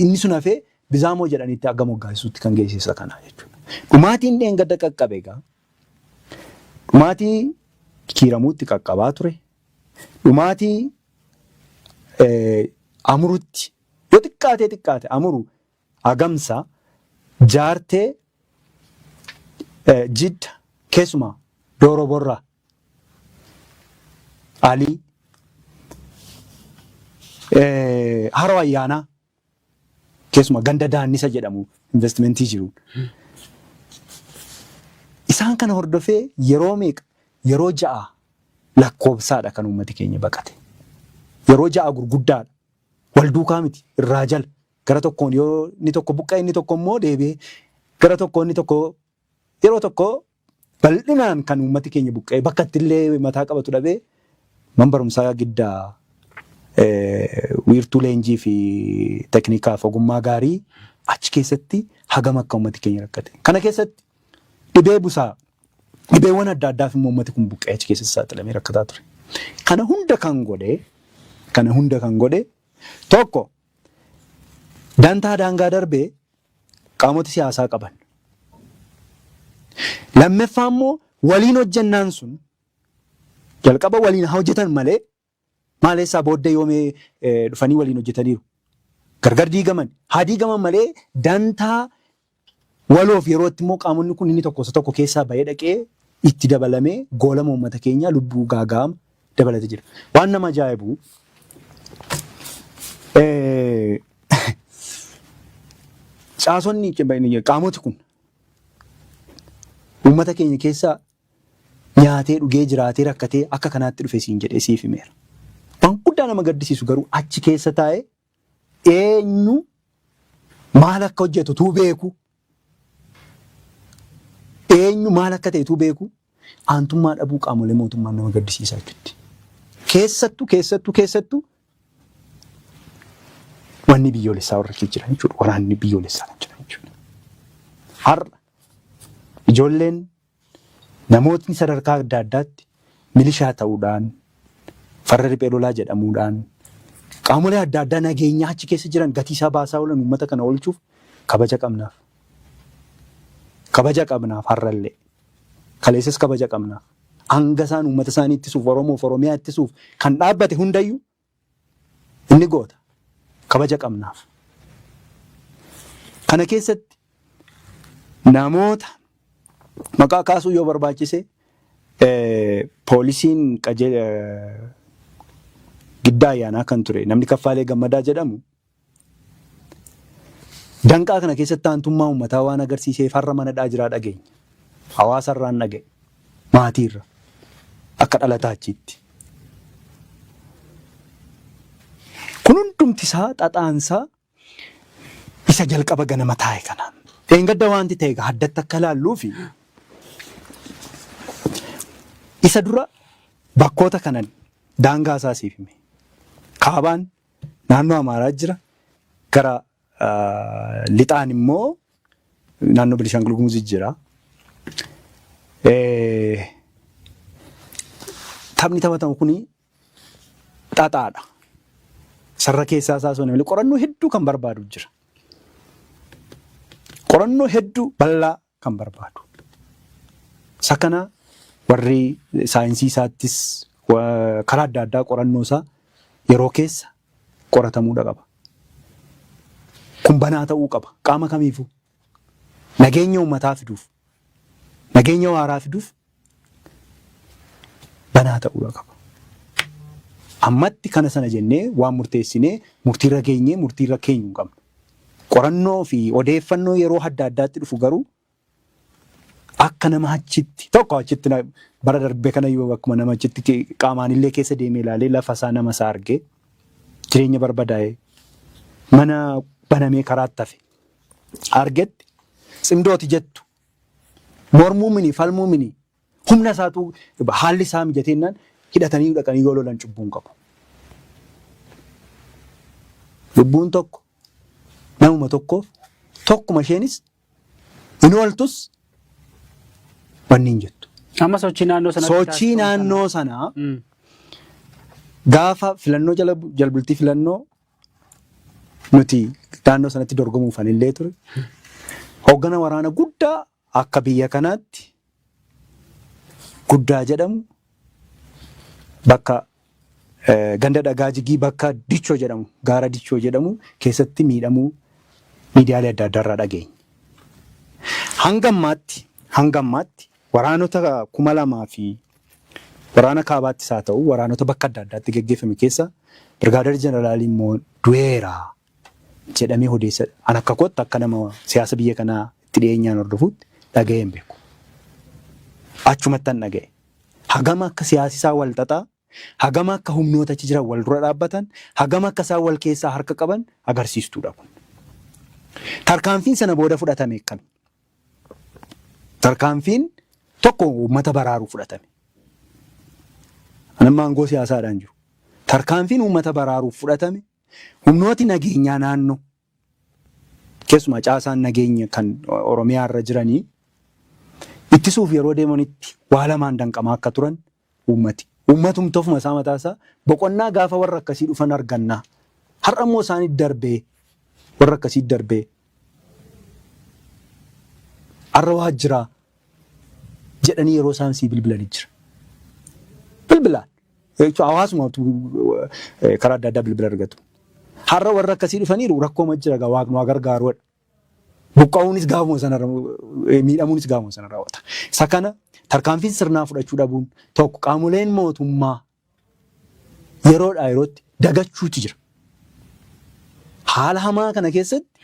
inni sun hafee Bizaamoo jedhaniitti akka moggaasisuutti kan geessisa kana jechuudha. Dhumaatiin dheengadda qaqqabe egaa dhumaatii Kiiramuutti qaqqabaa ture. Dhumaatii Amurutti yoo xiqqaatee xiqqaate Amuru, Agamsa, Jaartee, Jidda, keessumaa Dooroo Borraa, Alii, Haroo Ayyaanaa, keessumaa ganda Daannisa jedhamu investimentii jiru. Isaan kana hordofee yeroo meeqa, yeroo 6 lakkoofsaadha kan uummati keenya baqate. Yeroo 6 gurguddaadha. Wal duukaa miti, irraa jala. Gara tokkoon yoo inni tokko buqqa'e inni tokko immoo deebi'ee gara tokko inni tokko yeroo tokko bal'inaan kan uummati keenya buqqa'e bakka itti illee mataa qabatu dhabee man barumsaa Giddaa wiirtuu leenjii fi teknikaaf ogummaa gaarii achi keessatti hagam akka uummati keenya rakkate. Kana keessatti dhibee busaa, dhibeewwan adda addaaf immoo uummati kun buqqa'ee achi keessatti saaxilamee rakkataa ture. Kana hunda kan godhe kana hunda kan godhe tokko dantaa daangaa darbee qaamota siyaasaa qaban. Lammaffaa immoo waliin hojjennaan sun jalqaba waliin haa hojjetan malee maaleessaa booddee yoomee dhufanii waliin hojjetaniiru. Gargar diigaman. Haa diigaman malee dantaa waloof yeroo itti immoo qaamonni kun inni tokko isa tokko keessaa bahee dhaqee itti dabalamee goolama uummata keenyaa lubbuu gaaga'ama dabalate jira. Waan nama ajaa'ibu caasonni qaamoti kun uummata keenya keessaa nyaatee dhugee jiraatee rakkatee akka kanaatti dhufe siin jedhee siif himeera. Waan guddaa nama gaddisiisu garuu achi keessa taa'ee eenyu maal akka hojjetu tuu beeku, eenyu maal akka ta'e tuu beeku aantummaa dhabuu qaamolee mootummaan nama gaddisiisaa jechuutti. Keessattuu keessattuu keessattuu wanni biyyoolessaa warra keessa jiran jechuudha. Waraanni biyyoolessaa kan jiran jechuudha. Har'a ijoolleen namootni sadarkaa adda addaatti milishaa ta'uudhaan, farra riphee lolaa jedhamuudhaan qaamolee adda addaa nageenyaa achi keessa jiran gatii isaa baasaa oolan uummata kana oolchuuf kabaja qabnaaf. Kabaja qabnaaf har'allee. Kaleessas kabaja qabnaaf. Hanga isaan uummata isaanii ittisuuf, Oromoof Oromiyaa ittisuuf kan dhaabbate hundayyuu inni goota. Kabaja qabnaaf. Kana keessatti namoota maqaa kaasuu yoo barbaachise poolisiin Giddaa Ayyaanaa kan ture namni Kaffaalee Gammadaa jedhamu danqaa kana keessatti aantummaa uummataa waan agarsiiseef har'a manadhaa jiraa dhageenya. Hawaasa irraan dhaga'e. Maatiirra. Akka dhalataa achiitti. Kun hundumti isaa xaxaansaa isa jalqaba ganama taa'e kana. Dheengadda wanti ta'e egaa addatti akka ilaalluu fi isa dura bakkoota kanan daangaa isaa siif hime. Kaabaan naannoo Amaaraa jira. Gara lixaan immoo naannoo Benishaangul Gumuz jira. Taphni taphatamu kuni xaxaadha. Sarara keessaa isaa osoo hin qorannoo hedduu kan barbaadu jira. Qorannoo hedduu bal'aa kan barbaadu. Isa kana warri saayinsii isaattis karaa adda addaa qorannoo isaa yeroo keessa qoratamuudha qaba. Kun banaa ta'uu qaba. Qaama kamiifuu. Nageenya uummataa fiduuf, nageenya waaraa fiduuf banaa ta'uudha qaba. Ammatti kana sana jennee waan murteessinee murtiirra geenyee murtiirra keenyu hin qabnu. Qorannoo fi odeeffannoo yeroo adda addaatti dhufu garuu akka nama achitti tokko achitti bara darbe kana yoo akkuma nama achitti qaamaan illee keessa deemee ilaalee lafa isaa nama isaa argee jireenya barbadaa'ee mana banamee karaatti hafe argetti tsimdooti jettu mormuu mini falmuu mini humna isaatu haalli isaa mijateennaan hidhatanii dhaqanii yoo lolan cubbuu hin qabu. Lubbuun tokko namuma tokkoof tokkuma isheenis hin ooltus wanni hin jettu. Amma sochii naannoo sanatti Sochii taasifamu sana. naannoo sanaa gaafa filannoo jala jalbultii filannoo nuti naannoo sanatti dorgomuuf anillee ture. Hooggana waraana guddaa akka biyya kanaatti guddaa jedhamu bakka ganda Dhagaa Jigii bakka Dichoo jedhamu gaara Dichoo jedhamu keessatti miidhamuu miidiyaalee adda addaa irraa dhageenya. Hanga ammaatti waraanota 2000 fi waraana kaabaattis haa ta'u waraanota bakka adda addaatti geggeeffame keessa Birgaadar Jeneraalii immoo du'eera jedhamee odeessa an akka kootti akka nama siyaasa biyya kanaa itti dhiyeenyaan hordofuutti dhaga'ee hin beeku. Achumatti an dhaga'e. Hagama akka siyaasi isaa wal xaxaa, hagama akka humnoota achi jiran wal dura dhaabbatan, hagama akka isaan wal keessaa harka qaban agarsiistuudha kun. Tarkaanfiin sana booda fudhatame akkami? Tarkaanfiin tokko uummata baraaruu fudhatame. Ani amma aangoo siyaasaadhaan jiru. Tarkaanfiin uummata baraaruuf fudhatame humnooti nageenyaa naannoo keessumaa caasaan nageenya kan Oromiyaa irra jiranii ittisuuf yeroo deemanitti waa lamaan danqamaa akka turan uummati. Uummatumti ofuma isaa mataa isaa boqonnaa gaafa warra akkasii dhufan argannaa. Har'a immoo isaanii darbee warra akkasii darbee har'a waa jiraa jedhanii yeroo isaan sii bilbilanii jira. Bilbilaan. Jechuun hawaasuma karaa adda addaa bilbila argatu. Har'a warra akkasii dhufaniiru rakkoo ma jira gaa waaqni waa gargaaruudha. Buqqa'uunis gaafuma sana miidhamuunis gaafuma sana raawwata. Isa kana tarkaanfiin sirnaa fudhachuu dhabuun tokko qaamoleen mootummaa yeroodhaa yerootti dagachuuti jira. Haala hamaa kana keessatti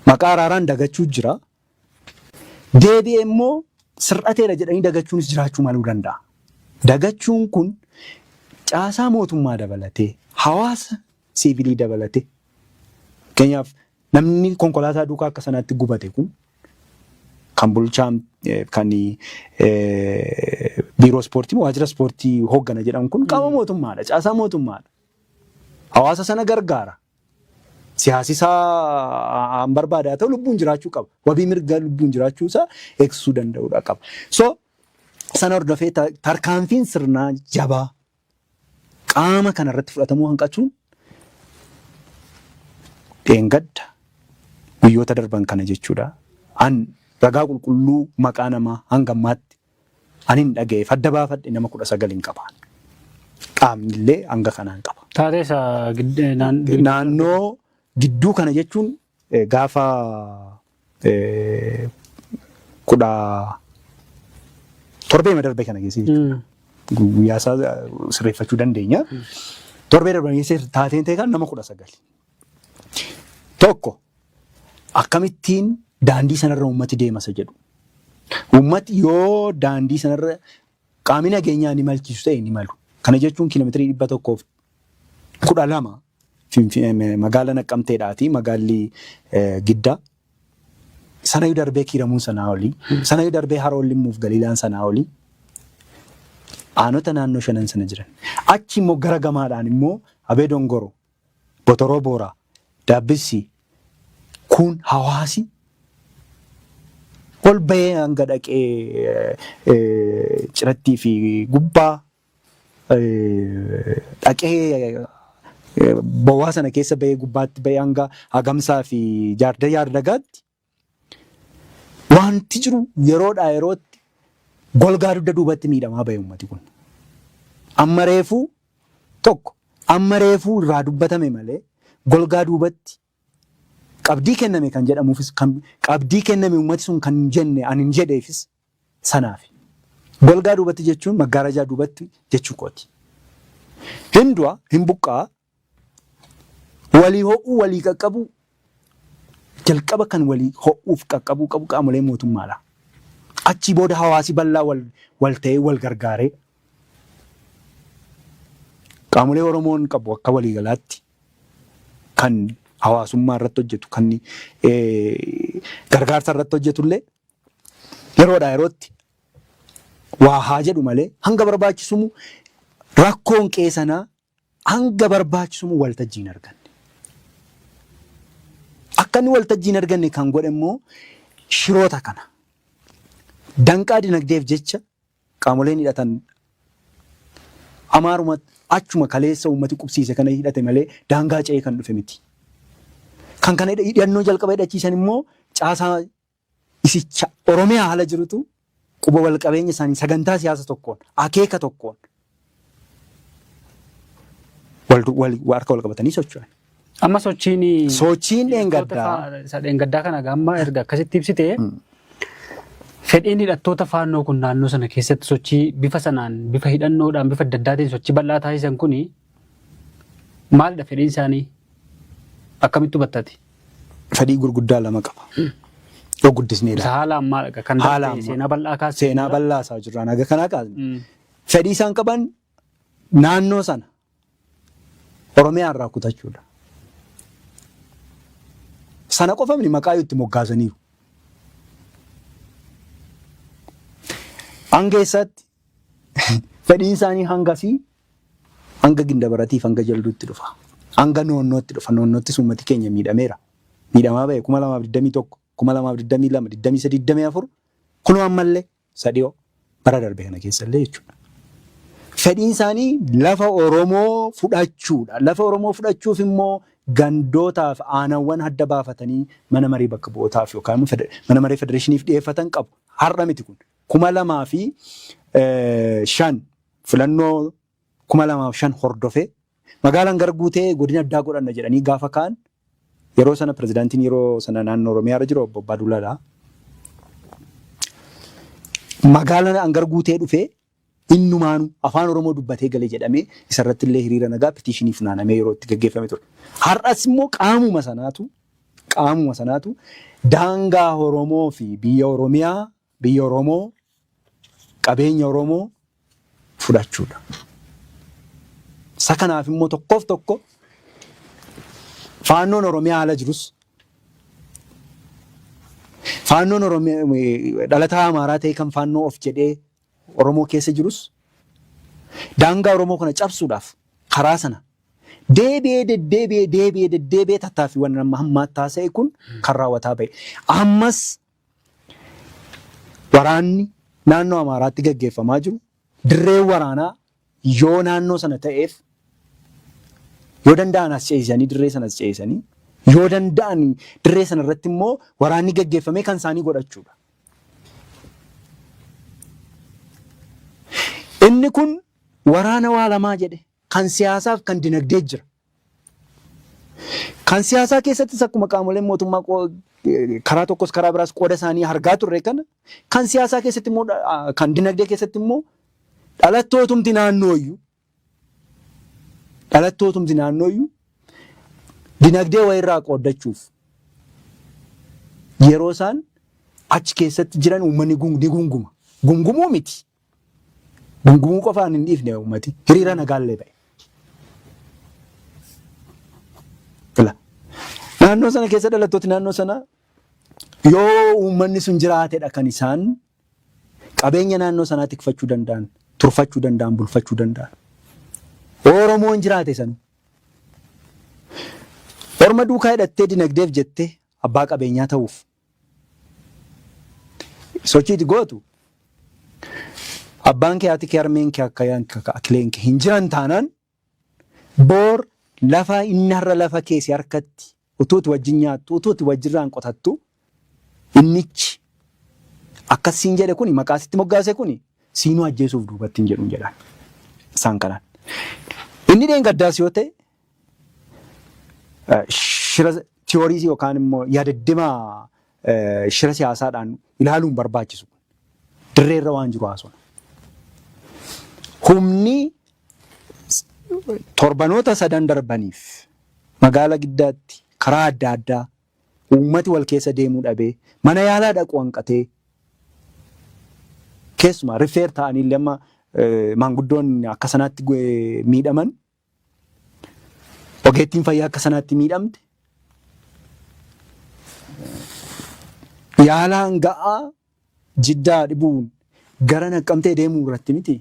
maqaa araaraan dagachuu jira. Deebi'ee immoo sir'ateera jedhanii dagachuunis jiraachuu maluu danda'a. Dagachuun kun caasaa mootummaa dabalatee hawaasa siivilii dabalatee fakkeenyaaf namni konkolaataa duukaa akka sanaatti gubate kun kan bulchaa kan biiroo ispoortii waajjira ispoortii hooggana jedhamu kun qaama mootummaadha, caasaa mootummaadha. Hawaasa sana gargaara. Siyaasi isaa an barbaade haa ta'u lubbuun jiraachuu qaba. Wabii mirga lubbuun jiraachuu isaa eegsisuu danda'uudha qaba. So sana hordofee tarkaanfiin sirnaa jabaa qaama kana irratti fudhatamuu hanqachuun dheengadda guyyoota darban kana jechuudha. An ragaa qulqulluu maqaa namaa hanga ammaatti ani hin dhaga'eef adda baafadhe nama 19 hin qabaan. Qaamni illee hanga kanaan qaba. Taatee isa Naannoo gidduu kana jechuun gaafa 17 darbe kana keessa jechuudha. Guyyaa isaa sirreeffachuu dandeenya. Torbee darban keessa taateen ta'e kan nama 19. Tokko akkamittiin daandii sanarra uummati deema isa jedhu. Uummati yoo daandii sanarra qaamni nageenyaa ni malchiisu ta'e ni malu. Kana jechuun kiiloomeetirii 112 magaala Naqqamteedhaati magaalli Giddaa. Sanayyuu darbee Kiiramuun sanaa olii. Sanayyuu darbee Haroon Limmuuf Galiilaan sanaa olii. Aanota naannoo shanan sana jiran. Achi immoo gara gamaadhaan immoo Abee Dongoro, Botoroo Booraa, Daabbissi kun hawaasi ol bahee hanga dhaqee cirattii fi gubbaa dhaqee bowwaa sana keessa bahee gubbaatti bahee hanga Agamsaa fi Jaarda Jaardagaatti wanti jiru yeroodhaa yerootti golgaa dugda duubatti miidhamaa bahe uummati kun. Amma reefuu tokko amma reefuu irraa dubbatame malee golgaa duubatti qabdii kenname kan jedhamuufis kan qabdii kenname uummati sun kan hin jenne ani hin jedheefis sanaafi. Golgaa duubatti jechuun maggaarajaa duubatti jechuu kooti. Hin du'a, hin buqqa'a, walii ho'uu, walii qaqqabuu jalqaba kan walii ho'uuf qaqqabuu qabu qaamolee mootummaadha. Achii booda hawaasi bal'aa wal, wal ta'ee wal gargaaree qaamolee Oromoon qabu akka waliigalaatti kan hawaasummaa irratti hojjetu, kan gargaarsa irratti hojjetullee yeroodhaa yerootti waa haa jedhu malee hanga barbaachisumu rakkoon qe'ee sanaa hanga barbaachisumu waltajjii hin arganne. Akka inni waltajjii hin arganne kan godhe immoo shiroota kana. Danqaa dinagdeef jecha qaamoleen hidhatan Amaaruma achuma kaleessa uummati qubsiise kana hidhate malee daangaa ce'ee kan dhufe miti. Kan kana hidhannoo jalqaba hidhachiisan immoo caasaa isicha Oromiyaa haala jirutu quba wal qabeenya isaanii sagantaa siyaasa tokkoon akeeka tokkoon wal wal harka wal qabatanii socho'an. Amma sochiin Sochiin dheengaddaa isa dheengaddaa kana amma erga akkasitti ibsite fedhiin hidhattoota faannoo kun naannoo sana keessatti sochii bifa sanaan bifa hidhannoodhaan bifa adda addaatiin sochii bal'aa taasisan kuni maalidha fedhiin isaanii akkamitti hubattati? Fedhii gurguddaa lama qaba. Yoo guddisnee Isa ilaalla. haala ammaa dhaqa kan Haala darbe ammaa. seenaa bal'aa kaasee Seenaa bal'aa isaa jirraan haga kanaa kaasne. Fedhii isaan qaban naannoo sana Oromiyaa irraa kutachuudha. Sana qofa miti maqaa itti moggaasaniiru. Hanga eessaatti fedhiin isaanii hangasii hanga Gindabaratiif hanga Jalduutti dhufa. Hanga Noonnootti dhufa. Noonnoottis uummati keenya miidhameera. Miidhamaa bahe 2021, 2022, 23, 24 kunoo ammallee sadhiyoo bara darbe kana keessallee jechuudha. Fedhiin isaanii lafa Oromoo fudhachuudha. Lafa Oromoo fudhachuuf immoo gandootaaf aanawwan hadda baafatanii mana marii bakka bu'ootaaf yookaan mana maree federeeshiniif dhiyeeffatan qabu. Har'a miti kun. 2005 filannoo 2005 hordofee magaalaan Garguutee godina addaa godhanna jedhanii gaafa ka'an yeroo sana pirezidaantiin yeroo sana naannoo Oromiyaa irra jiru obbo Abbaa Duulaadha. Magaalaan Angar Guutee dhufee innumaanu afaan Oromoo dubbatee gale jedhamee isarratti illee hiriira nagaa petiishinii funaanamee yeroo itti gaggeeffame ture. Har'as immoo qaamuma sanaatu daangaa Oromoo fi biyya Oromiyaa biyya Oromoo qabeenya Oromoo fudhachuudha. Isa kanaaf immoo tokkoof tokko faannoon Oromiyaa ala jirus faannoon Oromiyaa dhalataa Amaaraa ta'e kan faannoo of jedhee Oromoo keessa jirus daangaa Oromoo kana cabsuudhaaf karaa sana deebi'ee deddeebi'ee deebi'ee deddeebi'ee tattaaffiiwwan amma hammaatti taasise kun kan raawwataa ba'e. Ammas waraanni naannoo Amaaraatti gaggeeffamaa jiru dirreen waraanaa yoo naannoo sana ta'eef yoo danda'an as ceesisanii dirree sana as ceesisanii yoo danda'an dirree sana irratti immoo waraanni gaggeeffamee kan isaanii godhachuudha. Inni kun waraana waa lamaa jedhe kan siyaasaaf kan dinagdee jira. Kan siyaasaa keessattis akkuma qaamoleen mootummaa karaa tokkos karaa biraas qooda isaanii argaa turre kana kan siyaasaa keessatti immoo kan dinagdee keessatti immoo Dhalattootumti naannooyyuu dhalattootumti naannooyyuu dinagdee wayirraa qooddachuuf yeroo isaan achi keessatti jiran uummanni ni gunguma. Gungumuu miti. Gungumuu qofaan hin dhiifne uummati. Hiriira nagaallee ba'e. Fila. Naannoo sana keessa dhalattooti naannoo sana yoo uummanni sun jiraatedha kan isaan qabeenya naannoo sanaa tikfachuu danda'an, turfachuu danda'an, bulfachuu danda'an. Oromoon jiraate sanu. Orma duukaa hidhattee dinagdeef jettee abbaa qabeenyaa ta'uuf sochiiti gootu abbaan kee, haati kee, harmeen kee, akkayyaan kee, akileen kee hin jiran taanaan boor lafa inni har'a lafa kee si harkatti utuu ati wajjin nyaattu, utuu ati wajjirraan qotattu innichi akkas siin jedhe kuni maqaa sitti moggaase kuni siinuu ajjeesuuf duubatti hin jedhuun jedhaan isaan kanaan. Inni dheengaddaas yoo ta'e shira tiyoorii yookaan immoo yaadaddima shira siyaasaadhaan ilaaluun barbaachisu. Dirreerra waan jiru haasofna. Humni torbanoota sadan darbaniif magaala Giddaatti karaa adda addaa uummati wal keessa deemuu dhabee mana yaalaa dhaqu hanqatee keessumaa rifeer ta'anii illee amma maanguddoon akka sanaatti miidhaman, ogeettiin fayyaa akka sanaatti miidhamte, yaalaan ga'aa Jiddaa dhibuun gara Naqqamtee deemuu irratti miti.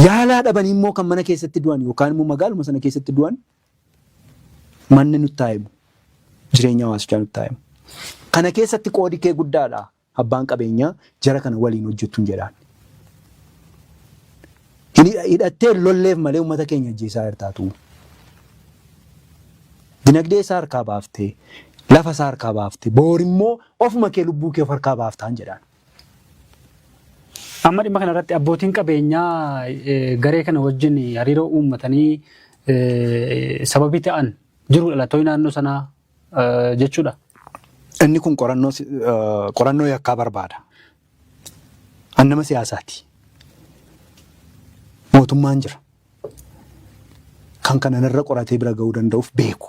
Yaalaa dhabanii immoo kan mana keessatti du'an yookaan immoo magaaluma sana keessatti du'an manni nutti haa himu. Jireenya hawaasichaa nutti haa himu. Kana keessatti qoodi kee guddaadha. Abbaan qabeenyaa jara kana waliin hojjettuun jedhaan. Hidhattee lolleef malee uummata keenya ajjeesaa jirtaatu. Dinagdee isaa harkaa baaftee, lafa isaa harkaa baaftee, boor immoo ofuma kee lubbuu kee of harkaa baaftaan jedhaan. Amma dhimma kana irratti abbootiin qabeenyaa garee kana wajjin hariiroo uummatanii sababii ta'an jiru dhalattoonni naannoo sanaa jechuudha. Inni kun qorannoo qorannoo yakkaa barbaada. An nama siyaasaati. Mootummaan jira. Kan kana narra qoratee bira ga'uu danda'uuf beeku.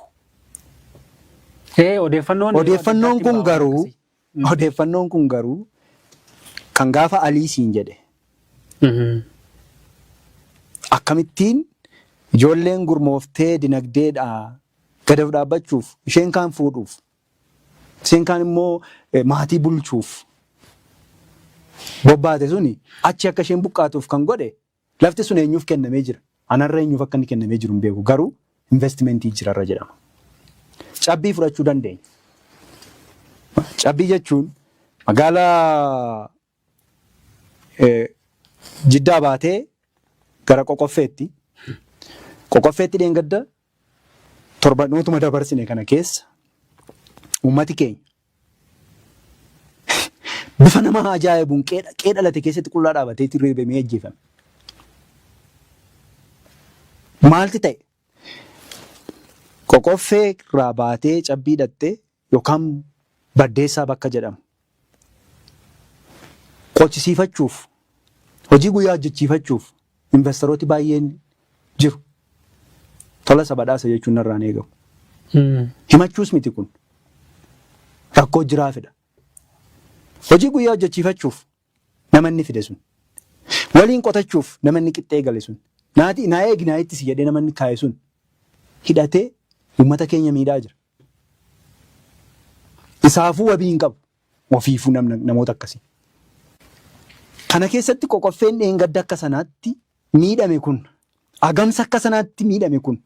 Odeeffannoon Odeeffannoon kun garuu odeeffannoon kun garuu kan gaafa Alii siin jedhe akkamittiin ijoolleen gurmooftee dinagdeedhaa gad of dhaabbachuuf, isheen kaan fuudhuuf, isheen kaan immoo maatii bulchuuf bobbaate suni achi akka isheen buqqaatuuf kan godhe lafti sun eenyuuf kennamee jira. Anarra eenyuuf akka inni kennamee jiru hin beeku, garuu investimentii jirarra jedhama. Cabbii fudhachuu dandeenya. Cabbii jechuun magaalaa Jiddaa baatee gara Qoqoffeetti. Qoqoffeetti dheengadda torbanootuma dabarsine kana keessa uummati keenya bifa nama ajaa'ibuun qe'ee dhalate keessatti qullaa dhaabatee reebamee ajjeefame. Maalti ta'e? Qoqoffee irraa baatee Cabbii dhaxxee yookaan Baddeessaa bakka jedhamu qochisiifachuuf, hojii guyyaa hojjechiifachuuf investarooti baay'een jiru. Tolasa Badhaasa jechuun narraa hin eegamu. Himachuus miti kun. Rakkoo jiraafidha. Hojii guyyaa hojjechiifachuuf nama inni fide sun. Waliin qotachuuf nama inni qixxee gale sun. Naati naa eegi naa ittisi jedhee nama inni kaa'e sun hidhatee uummata keenya miidhaa jira. Isaafuu wabii hin qabu. Ofiifuu namoota akkasii. Kana keessatti Qoqoffeen dheengadda akka sanaatti miidhame kun, Agamsa akka sanaatti miidhame kun,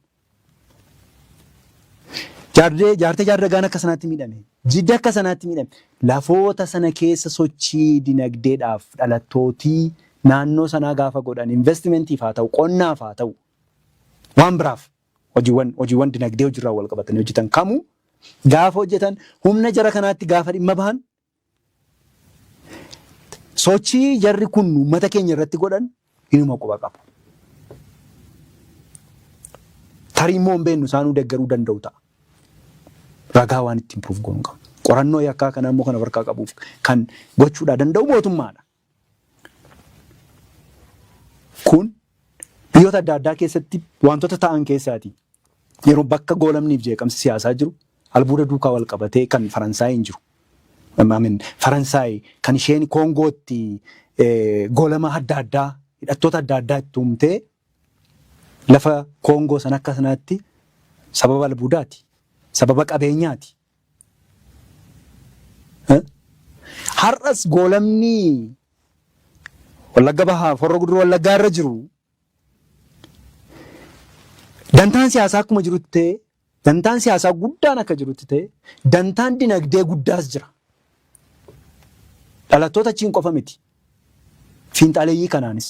Jaartee Jaardagaan akka sanaatti miidhame, Jidda akka sanaatti miidhame. Lafoota sana keessa sochii dinagdeedhaaf dhalattootii naannoo sanaa gaafa godhan investimentiif haa ta'u, qonnaaf haa ta'u, waan biraaf hojiiwwan dinagdee hojiirraa wal qabatanii hojjetan kamuu gaafa hojjetan humna jara kanaatti gaafa dhimma bahan sochii jarri kun uummata keenya irratti godhan inuma quba qabu. Tarii immoo hin beeknu, isaanuu deeggaruu danda'u ta'a. Ragaa waan ittiin proof goonu qabu. Qorannoo yakkaa kana immoo kan of harkaa qabuuf kan gochuudhaa danda'u mootummaadha. Kun biyyoota adda addaa keessatti wantoota ta'an keessaati. Yeroo bakka goolamniif jeeqamsi siyaasaa jiru albuuda duukaa wal qabatee kan Faransaay hin jiru. Faransaay kan isheen Koongootti goolama adda addaa, hidhattoota adda addaa itti uumtee lafa Koongoo sana akka sanaatti sababa albuudaati. Sababa qabeenyaati. Har'as goolamni Wallagga Bahaa, Horroo Guduruu Wallaggaa irra jiru dantaan siyaasaa akkuma jirutti ta'e, dantaan siyaasaa guddaan akka jirutti ta'e, dantaan dinagdee guddaas jira. Dhalattoota achiin qofa miti. Fiinxaaleeyyii kanaanis.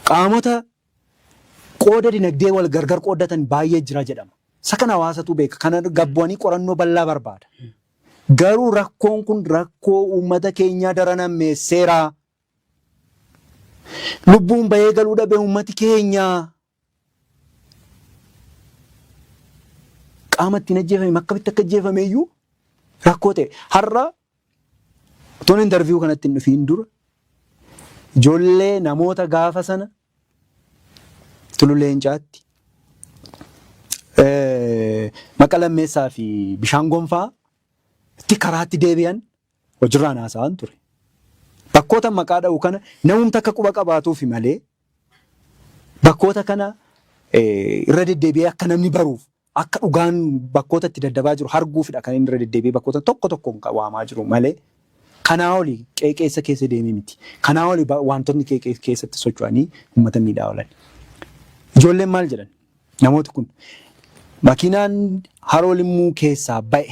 Qaamota qooda dinagdee wal gargar qooddatan baay'ee jira jedhama. Isa kana hawaasatu beeka. Kana gabbu'anii qorannoo bal'aa barbaada. Garuu rakkoon kun rakkoo uummata keenyaa daran hammeesseera. Lubbuun bahee galuu dhabe uummati keenya. Qaama ittiin ajjeefame akkamitti akka ajjeefame iyyuu rakkoo ta'e. Har'a otoon interview kanatti hin dhufiin dura ijoollee namoota gaafa sana Tullu Leencaatti, Maqa Lammeessaa fi Bishaan Gonfaa itti karaatti deebi'an hojiirraan haasa'an ture. Bakkoota maqaa dha'u kana namumti akka quba qabaatuufi malee bakkoota kana irra deddeebi'ee akka namni baruuf, akka dhugaan bakkoota itti daddabaa jiru arguufidha kan inni irra deddeebi'ee bakkoota tokko tokkoon kan waamaa jiru malee kanaa oli qeeqeessa keessa deemee miti. Kanaa oli wantoonni qeeqee keessatti socho'anii uummata miidhaa oolan. Ijoolleen maal jedhan? Namooti kun makiinaan Haroo Limmuu keessaa ba'e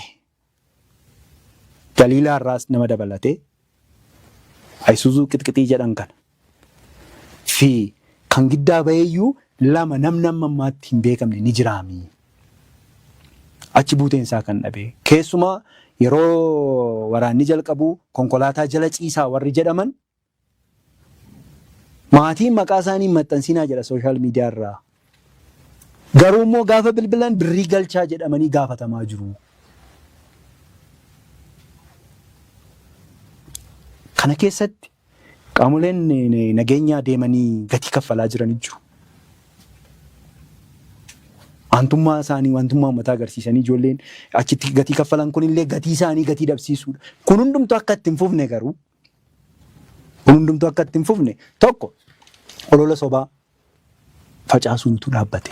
Galiilaa irraas nama dabalatee Ayisuuzuu qixqixii jedhan kana fi kan giddaa ba'eeyyuu lama namni amma ammaatti hin beekamne ni jiraami. Achi buuteen isaa kan dhabe. Keessumaa yeroo waraanni jalqabu konkolaataa jala ciisaa warri jedhaman maatiin maqaa isaanii hin maxxansinaa jedha social media irraa. Garuu immoo gaafa bilbilan birrii galchaa jedhamanii gaafatamaa jiru. Kana keessatti qaamoleen nageenyaa deemanii gatii kaffalaa jiran jiru. Aantummaa isaanii, wantummaa uummataa agarsiisanii ijoolleen achitti gatii kaffalan kunillee gatii isaanii gatii dhabsiisuudha. Kun hundumtuu akka itti hin fufne, garuu kun hundumtuu akka itti hin fufne, tokko, olola sobaa facaasuun utuu dhaabbate.